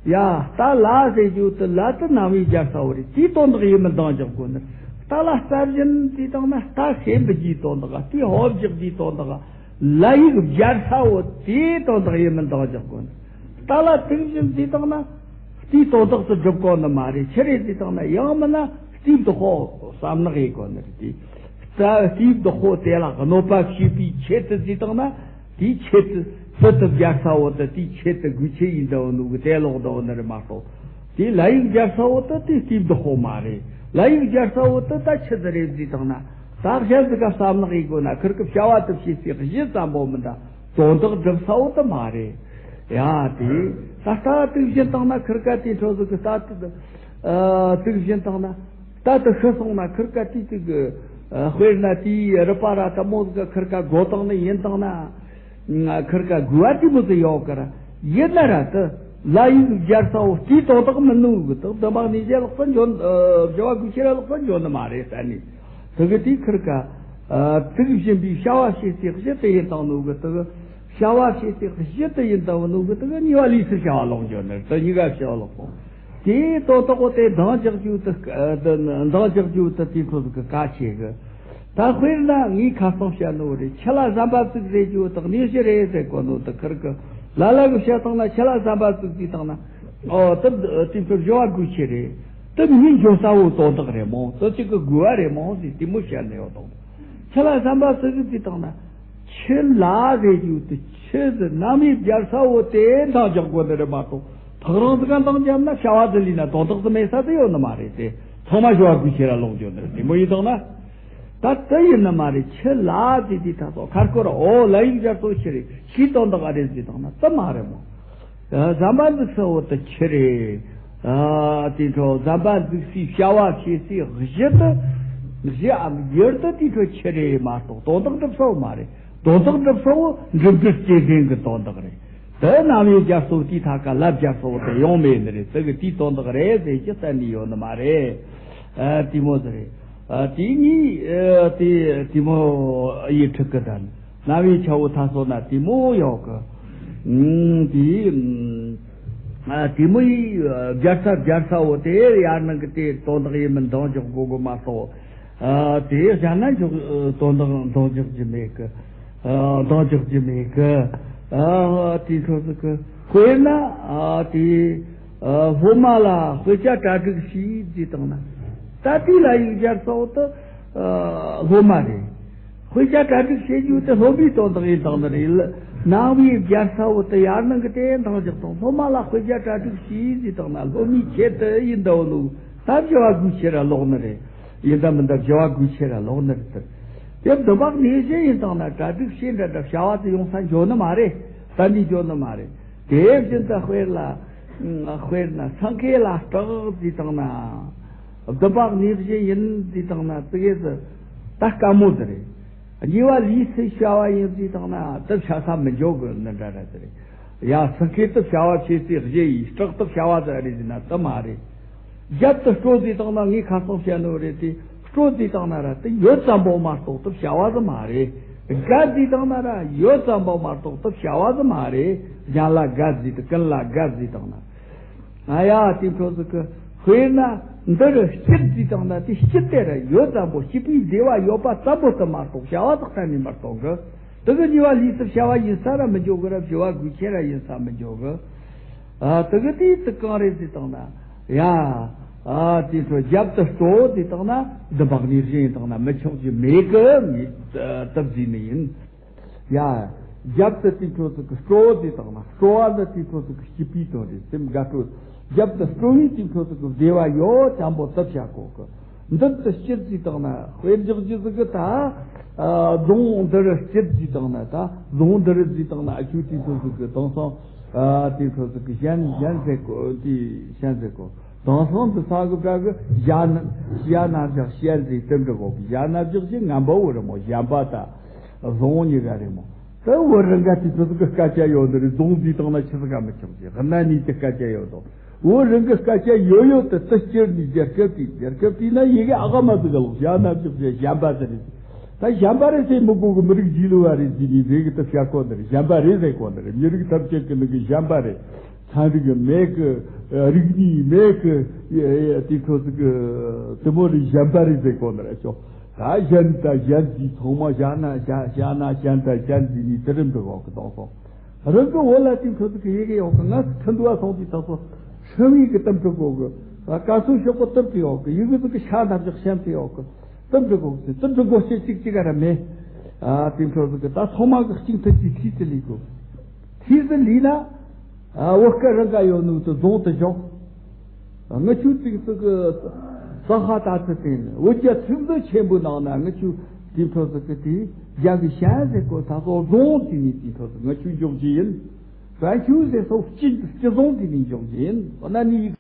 ཡ་རྟ་ལ་ཟེར་རྒྱུ་དེ་ལ་དེ་ནམ་ཡིན་རྒྱལ་ས་བོ་རེད། དེའི་དོན་དག་ཡིན་མིན་འདང་རྒྱག་དགོས་ནི་རེད། རྟ་ལ་རྟ་བཞིན་དེ་བཏང་ན་རྟ་སེམས་པ་གྱི་དོན་དག་དེའི་ཧོབ་རྒྱག་དེའི་དོན་དག་ལ་ཡིག་རྒྱལ་ས་བོ་དེའི་དོན་དག་ཡིན་མིན་འདང་རྒྱག་དགོས་ནི་རེད། རྟ་ལ་དུག་བཞིན་དེ་བཏང་ན། དེའི་དོན་དག་ཏུ་སྒྲུབ་དགོས་ནི་མ་རེད། ཆི་རེད་ཟེར་བཏང་ན་ཡང་མིན་ན་རྟའི་བདག་པོ་བསམ་ནག་ཡིན་དགོས་ནི་རེད། དེ་རྟའི་བདག་པོ་དེ་ལ་གནོད་པ་བྱེད་པའི་ཆེད་དུ་ཟེར་བཏང་ན་དེའི་ཆེད་དུ་སྲིད་དུ་རྒྱལ་ས་བོ་དེ་དེའི་ཆེད་དུ་དགོས་ཆེད་ཡིན་འདྲ་བོ་ནོ་གི་དེ་ལོག་འདྲ་བོ་ནི་རེད་མ་གཏོགས། དེ་ལ་ཡིག་སྦྱར་ས་བོ་དེ་དེ་སྐྱིད་མདོག་པོ་མ་རེད། ལ་ཡིག་སྦྱར་ས་བོ་དེ་ད་ཆི་ཟིག་རེད་ཟེར་དང་ན། ད་གཞན་ཟིག་ག་བསམ་ནག་ཡིན་དགོས་ན། ཁིར་གི་བྱ་བ་དེ་བྱེད་སའི་གཞི་ཙམ་པོ་མིན་ད། དོན་དག་སྒྲུབ་ས་བོ་དེ་མ་རེད། ཡ་དེ་ད་ལྟ་དུག་བཞིན་བཏང་ན། ཁིར་ག་དེ་འཕྲོ་ཟིག་གི་ད་དུག་ཨ་དུག་བཞིན་བཏང་ན། ད་དུ་ཤི་སོང་ན། ཁིར་ག་དེ་དུག་གི་ཨ་དཔེར་ན་དེའི་རུས་པ་ར་དེ་མོ་ཟིག་ག་ཁིར་ག་དགོས་བཏང་ནི་ཡིན་བཏང་ན། ང་ཁིར་ཀ་དགོས་པ་དེ་མོ་ཟིག་ཡོད་ཀི་ར། ཡིན་ན་ར་དེ་ལ་ཡིག་སྦྱར་ས་བོ་དེའི་དོན་དག་མིན་ནོ་གི། དེ་བདེན་པ་གནས་གཞན་ལོག་ས་འཇོག་ཨ་བྱ་བ་དགོས་ཁྱེར་ར་ལོག་ས་འཇོག་ནི་མ་རེད་ཟེར་ནི། དེ་གི་དེ་ཁིར་ཀ་ཨ་དུག་བཞིན་པའི་བྱ་བ་བྱེད་སའི་གཞི་དེ་ཡིན་བཏང་ནོ་གི། དེ་གི་བྱ་བ་བྱེད་སའི་གཞི་དེ་ཡིན་བཏང་ནོ་གི། དེ་གི་གཉིས་པ་ལས་སུ་བྱ་བ་ལོག་འཇོག་ནི་རེད། དེ་གཉིས་ཀ་བྱ་བ་ལོག་སོང་། དེའི་དོན་དག་པོ་དེ་འདང་རྒྱག་རྒྱུ་དེ། ཨ་དེ་འདང་རྒྱག་རྒྱུ་དེ་དེ་འཕྲོ་ཟིག་གི་གལ་ཆེ་གི། ད་དཔེར་ན་ངས་ཁ་སང་བཤད་ནོ་རེད། ཆུ་ལ་ཟམ་པ་བཙུགས་ཟེར་རྒྱུ་དེ་གནས་གཞི་རེད་ཟེར་གོ་ནོ་དེ། ཁིར་གི་ལ་ལ་གི་བཤད་སྟངས་ན་ཆུ་ལ་ཟམ་པ་བཙུགས་ཟེར་བཏང་ན། ཨོ་དེ་དེ་ཚོ་བྱ་བ་དགོས་ཆེ་རེད། དེ་མི་འཇོག་ས་བོ་དོན་དག་རེད་མོ། དེ་གཅིག་གི་དགོས་པ་རེད་མོ་ཟེར་དེ་མོ་བཤད་ནི་ཡོད་དང་། ཆུ་ལ་ཟམ་པ་བཙུགས་ཟེར་བཏང་ན། ཆུ་ལ་ཟེར་རྒྱུ་དེ་ཆུ་ཟེར་རྣམ་དབྱེ་སྦྱར་ས་བོ་དེ་འདང་རྒྱག་དགོས་ནི་རེད་མ་གཏོགས། ཐག་རིང་ཟིག་ག་འདང་བརྒྱབ་ན་བྱ་བ་དེ་ལས་ན་དོན་དག་དེ་མེད་ས་དེ་ཡོད་ནི་མ་རེད་དེ། ཚང་མ་བྱ་བ་དགོས་ཆེ་ར་ལོག་འཇོག་ནི་རེད། དེ་མོ་ཡིན་དང་ན། ད་དེ་ཡིན་ནི་མ་རེད། ཆུ་ལ་དེ་དེ་ད་སོ་ཁར་སྐོར་ཨོ་ལ་ཡིག་སྦྱར་ཚོ་ཆུ་རེད། ཆུའི་དོན་དག་ཨ་རེད་ཟེར་དང་ན་དེ་མ་རེད་མོ། ཨ་ཟམ་པ་འཛུགས་ས་བོ་དེ་ཆུ་རེད། ཨ་དེ་འཕྲོ་ཟམ་པ་འཛུགས་སའི་བྱ་བ་བྱེད་སའི་གཞི་དེ། གཞིའམ་ཡུལ་དེ་དེ་འཕྲོ་ཆུ་རེད་མ་གཏོགས་དོན་དག་སྒྲུབ་ས་བོ་མ་རེད། དོན་དག་སྒྲུབ་ས་བོ་འགྲུབ་སྡེ་སྐྱེ་མཁན་གི་དོན་དག་རེད། དེ་རྣམ་དབྱེ་སྦྱར་ས་བོ་དེའི་ཐད་ཀ་ལ་སྦྱར་ས་བོ་དེ་ཡོང་མེད་ནི་རེད། དེ་གི་དེའི་དོན་དག་རེད་ཟེར་གྱི་གཏན་ནས་ཡོད་ནི་མ་རེད། ཨ་དེ་མོ་ཟིག་རེད། ཨ་དེ་གཉིས་ཨ་དེ་དེ་མོ་ཡི་ཁྲིག་གི་དང་། རྣམ་དབྱེ་ཆ་བོ་ཐ་སོ་ན་དེ་མོ་ཡོད་གི། ཨུམ་དེ་ཨ་དེ་མོ་ཡི་སྦྱར་ས་སྦྱར་ས་བོ་དེ་ཡར་ནང་གི་དེ་དོན་དག་ཡིན་མིན་འདང་རྒྱག་དགོས་གི་མ་གཏོགས། ཨ་དེ་གཞན་ན་འཇོག་དོན་དག་འདང་རྒྱག་རྒྱུ་མེད་གི། ཨ་འདང་རྒྱག་རྒྱུ་མེད་གི། ཨ་དེ་འཕྲོ་ཟིག་གི་དཔེར་ན་ཨ་དེ་ཨ་སློབ་མ་ལ་དཔེ་ཆ་གྲ་སྒྲིག་བྱོས་ཟེར་བཏང་ན། ད་དེ་ལ་ཡིག་སྦྱར་ས་བོ་དེ་ཨ་སློབ་མ་རེད། དཔེ་ཆ་གྲ་སྒྲིག་བྱེད་རྒྱུ་དེ་སློབ་མའི་དོན་དག་ཡིན་བཏང་ནི་རེད། རྣམ་དབྱེ་སྦྱར་ས་བོ་དེ་ཡར་ནང་གི་དེ་འདང་རྒྱག་དང་། སློབ་མ་ལ་དཔེ་ཆ་གྲ་སྒྲིག་བྱོས་ཟེར་བཏང་ན་སློབ་མའི་ཆེད་དུ་ཡིན་འདུག་ནོ། ད་བྱ་བ་དགོས་ཆེ་ར་ལོག་ནི་རེད། ཡིན་ད་མིན་ད་བྱ་བ་དགོས་ཆེ་ར་ལོག་ནི་རེད་དེ། དེ་བདེན་པ་གནས་གཞི་ཡིན་བཏང་ན་གྲ་སྒྲིག་བྱས་འདྲ་འདྲ་བྱ་བ་དེ་ཡོང་ས་འཇོག་ནི་མ་རེད། ད་འདི་འཇོག་ནི་མ་རེད། དེ་བཞིན་དུ་དཔེར་ལ་དཔེར་ན་སེང་གེ་ལ་སྐྲག་ཟེར་བཏང་ན། བདེན་པ་གནས་གཞི་ཡིན་ཟེར་བཏང་ན་དེ་གས་སུ་ད་དཀའ་མོ་དེ་རེད། གཉིས་པ་ལས་སུ་བྱ་བ་ཡིན་ཟེར་བཏང་ན་དེ་བྱ་ས་མི་འཇོག་གི་ནི་འདྲ་འདྲ་དེ་རེད། ཡ་སེང་གེ་དེ་བྱ་བ་བྱེད་སའི་གཞི་ཡིན། སྐྲག་དེ་བྱ་བ་དེ་རེད་ཟེར་ན་དེ་མ་རེད། རྒྱབ་ཏུ་སྤྲོ་ཟེར་བཏང་ན་ངས་ཁ་སང་བཤད་ནོ་རེད་དེ། སྤྲོ་ཟེར་བཏང་ན་ར་དེ་ཡོད་ཙམ་པོ་མ་གཏོགས་དེ་བྱ་བ་ཟིག་མ་རེད། དགའ་ཟེར་བཏང་ན་ར་ཡོད་ཙམ་པོ་མ་གཏོགས་དེ་བྱ་བ་ཟིག་མ་རེད། གཞན་ལ་དགའ་ཟེར་དེ་ཀུན་ལ་དགའ་ཟེར་བཏང་ན། ཨ་ཡ་དེ་འཕྲོ་ཟིག་གི་དཔེར་ན་འདི་རུ་སྐྱིད་ཟེར་བཏང་ན་དེ་སྐྱིད་དེ་ར་ཡོད་ཙམ་པོ། སྐྱིད་པའི་བདེ་བ་ཡོད་པ་ཙམ་པོ་དེ་མ་གཏོགས་བྱ་བ་དེ་གཏན་ནས་མི་གཏོང་གི། དེ་གི་གཉིས་པ་ལས་སུ་བྱ་བ་ཡིན་ས་ར་མི་འཇོག་གི་ར། བྱ་བ་དགོས་ཆེ་ར་ཡིན་ས་མི་འཇོག་གི། ཨ་དེ་གི་དེ་དེ་གང་རེད་ཟེར་བཏང་ན། ཡ། ཨ་དེ་འཕྲོ་རྒྱབ་ཏུ་སྤྲོ་ཟེར་བཏང་ན་འདི་འབག་ནས་རེད་བཏང་ན་མི་ཆོག་རྒྱུ་མེད་གི། ངས་སྟབས་བཟེས་ནི་ཡིན། ཡ། རྒྱབ་ཏུ་དེ་འཕྲོ་ཟིག་གི་སྤྲོ་ཟེར་བཏང་ན། སྤྲོ་བ་ནི་དེ་འཕྲོ་ཟིག་གི་སྐྱིད་པའི་དོན་རེད། སེམས་དགའ་སྤྲོ། རྒྱབ་ཏུ་སྤྲོ་བའི་དེ་འཕྲོ་ཟིག་གི་བདེ་བ་ཡོད་ཙམ་པོ་སྟབས་བྱ་གོ་གི། མདུན་དུ་སྐྱིད་ཟེར་བཏང་ན་དཔེ་འཇོག་རྒྱུ་ཟིག་གི་ད། ཨ་རྫོང་འདི་རུ་སྐྱིད་ཟེར་བཏང་ན། ད་རྫོང་འདི་རུ་ཟེར་བཏང་ན་ཨ་ཆུ་དེ་འཕྲོ་ཟིག་གི་དེང་སང་ཨ་དེ་འཕྲོ་ཟིག་གི་གཞན་གཞན་ཟེར་གོ། དེ་གཞན་ཟེར་གོ། དེང་སང་འདི་ས་གི་བྲག་གི་ཞྭ་ན་ཞྭ་ན་བཞག་ཞྭ་ཟེར་དེ་འདྲ་གོ་གི། ཞྭ་ན་བཞག་ཞེས་ངན་པ་བོ་རེད་མོ། གཞན་པ་ད་རྫོང་གཉིས་ཀ་རེད་མོ། ད་བོད་རང་ག་དེ་ཚོ་གི་སྐད་ཆ་ཡོད་ནི་རེད། རྫོང་ཟེར་བཏང་ན་ཆི་ཟིག་ག་མི་ཆོག་ཅིག་གནའ་ནས་ཀྱི་སྐད་ཆ་ཡོད་དོ། བོད་རང་གི་སྐད་ཆ་ཡོད་ཡོད་དུ་དུ་སྐྱེར་ནས་རྒྱལ་ཁབ་དེ་རྒྱལ་ཁབ་དེ་ན་ཡི་གེ་ཨ་ཀ་མ་ཟིག་ག་ལོག་ཞྭ་ན་བཞག་ཞེས་གཞན་པ་ཟེར་རེད། ད་གཞན་པ་རེད་ཟེར་མི་དགོས་གི། མི་རིགས་རྗེས་ལུས་པ་རེད་ཟེར་ནས་རེད་གི། དུ་བཤད་གོ་ནི་རེད། གཞན་པ་རེད་ཟེར་གོ་ནི་རེད། མི་རིགས་ཐམས་ཅད་ཀྱི་ནང་གི་གཞན་པ་རེད། ཚན་རིག་མེད་གི། རིག་གནས་མེད་གི། དེ་ཁོ་ཚོ་གི་དེ་མོ་རེད། གཞན་པ་རེད་ཟེར་གོ་ནི་རེད་ཤོག་ད་གཞན་དང་གཞན་ཟེར། ཚང་མ་གཞན་ན་གཞན། གཞན་ན་གཞན་དང་གཞན་ཟེར་ནས་དེ་རིམ་པའི་འོག་གི་དང་སོང་། རང་གི་འོག་ལ་དེ་ཁོ་ཚོ་གི་ཡི་གེ་ཡོད་གི། ང་ཚོ་ཁྲིན་ཏུ་བ་སོང་དུས་ད་སོ་ཧྲི་བི་གི་གཏམ་དྲུག་གོ་གི། ཀ་སུ་ཤོག་གི་གཏམ་དྲུག་ཡོད་གི། ཡི་གེ་ཚོ་གི་ཤ་ན་བཞག་ཤན་དེ་ཡོད་གི། གཏམ་དྲུག་གོ་གི། གཏམ་དྲུག་གོ་ཤེས་གཅིག་གཅིག་ག་ར་མེད། ཨ་དེ་ཁོ་ཚོ་གི་ད་ཚང་མ་གི་གཅིག་མཐུན་གྱི་ཐིས་སུ་ལི་གོ། ཐིས་སུ་ལི་ན། ཨ་བོད་སྐད་རང་ག་ཡོད་ནོ་དེ་རྫོང་དུ་འཇོག་ང་ཆུ་ཏིག་ཙི་གི་ས་ཧ་ད་ཚི་ཏིང་བོད་རྒྱ་ཚིག་མཛོད་ཆེན་པོའི་ནང་ན་ང་ཆུ་དེའི་ཐོག་ཙི་གི་དེ་རྒྱ་གི་ཤན་ཟེར་གོ་ད་གོ་རྫོང་དེ་ནི་དེའི་ཐོག་ཙི་ང་ཆུ་འཇོག་གི་ཡིན། བན་ཆུ་ཟེར་སོགས་སྤྱི་སྤྱི་རྫོང་དེ་ནི་འཇོག་གི་ཡིན། འོ་ན་ནི།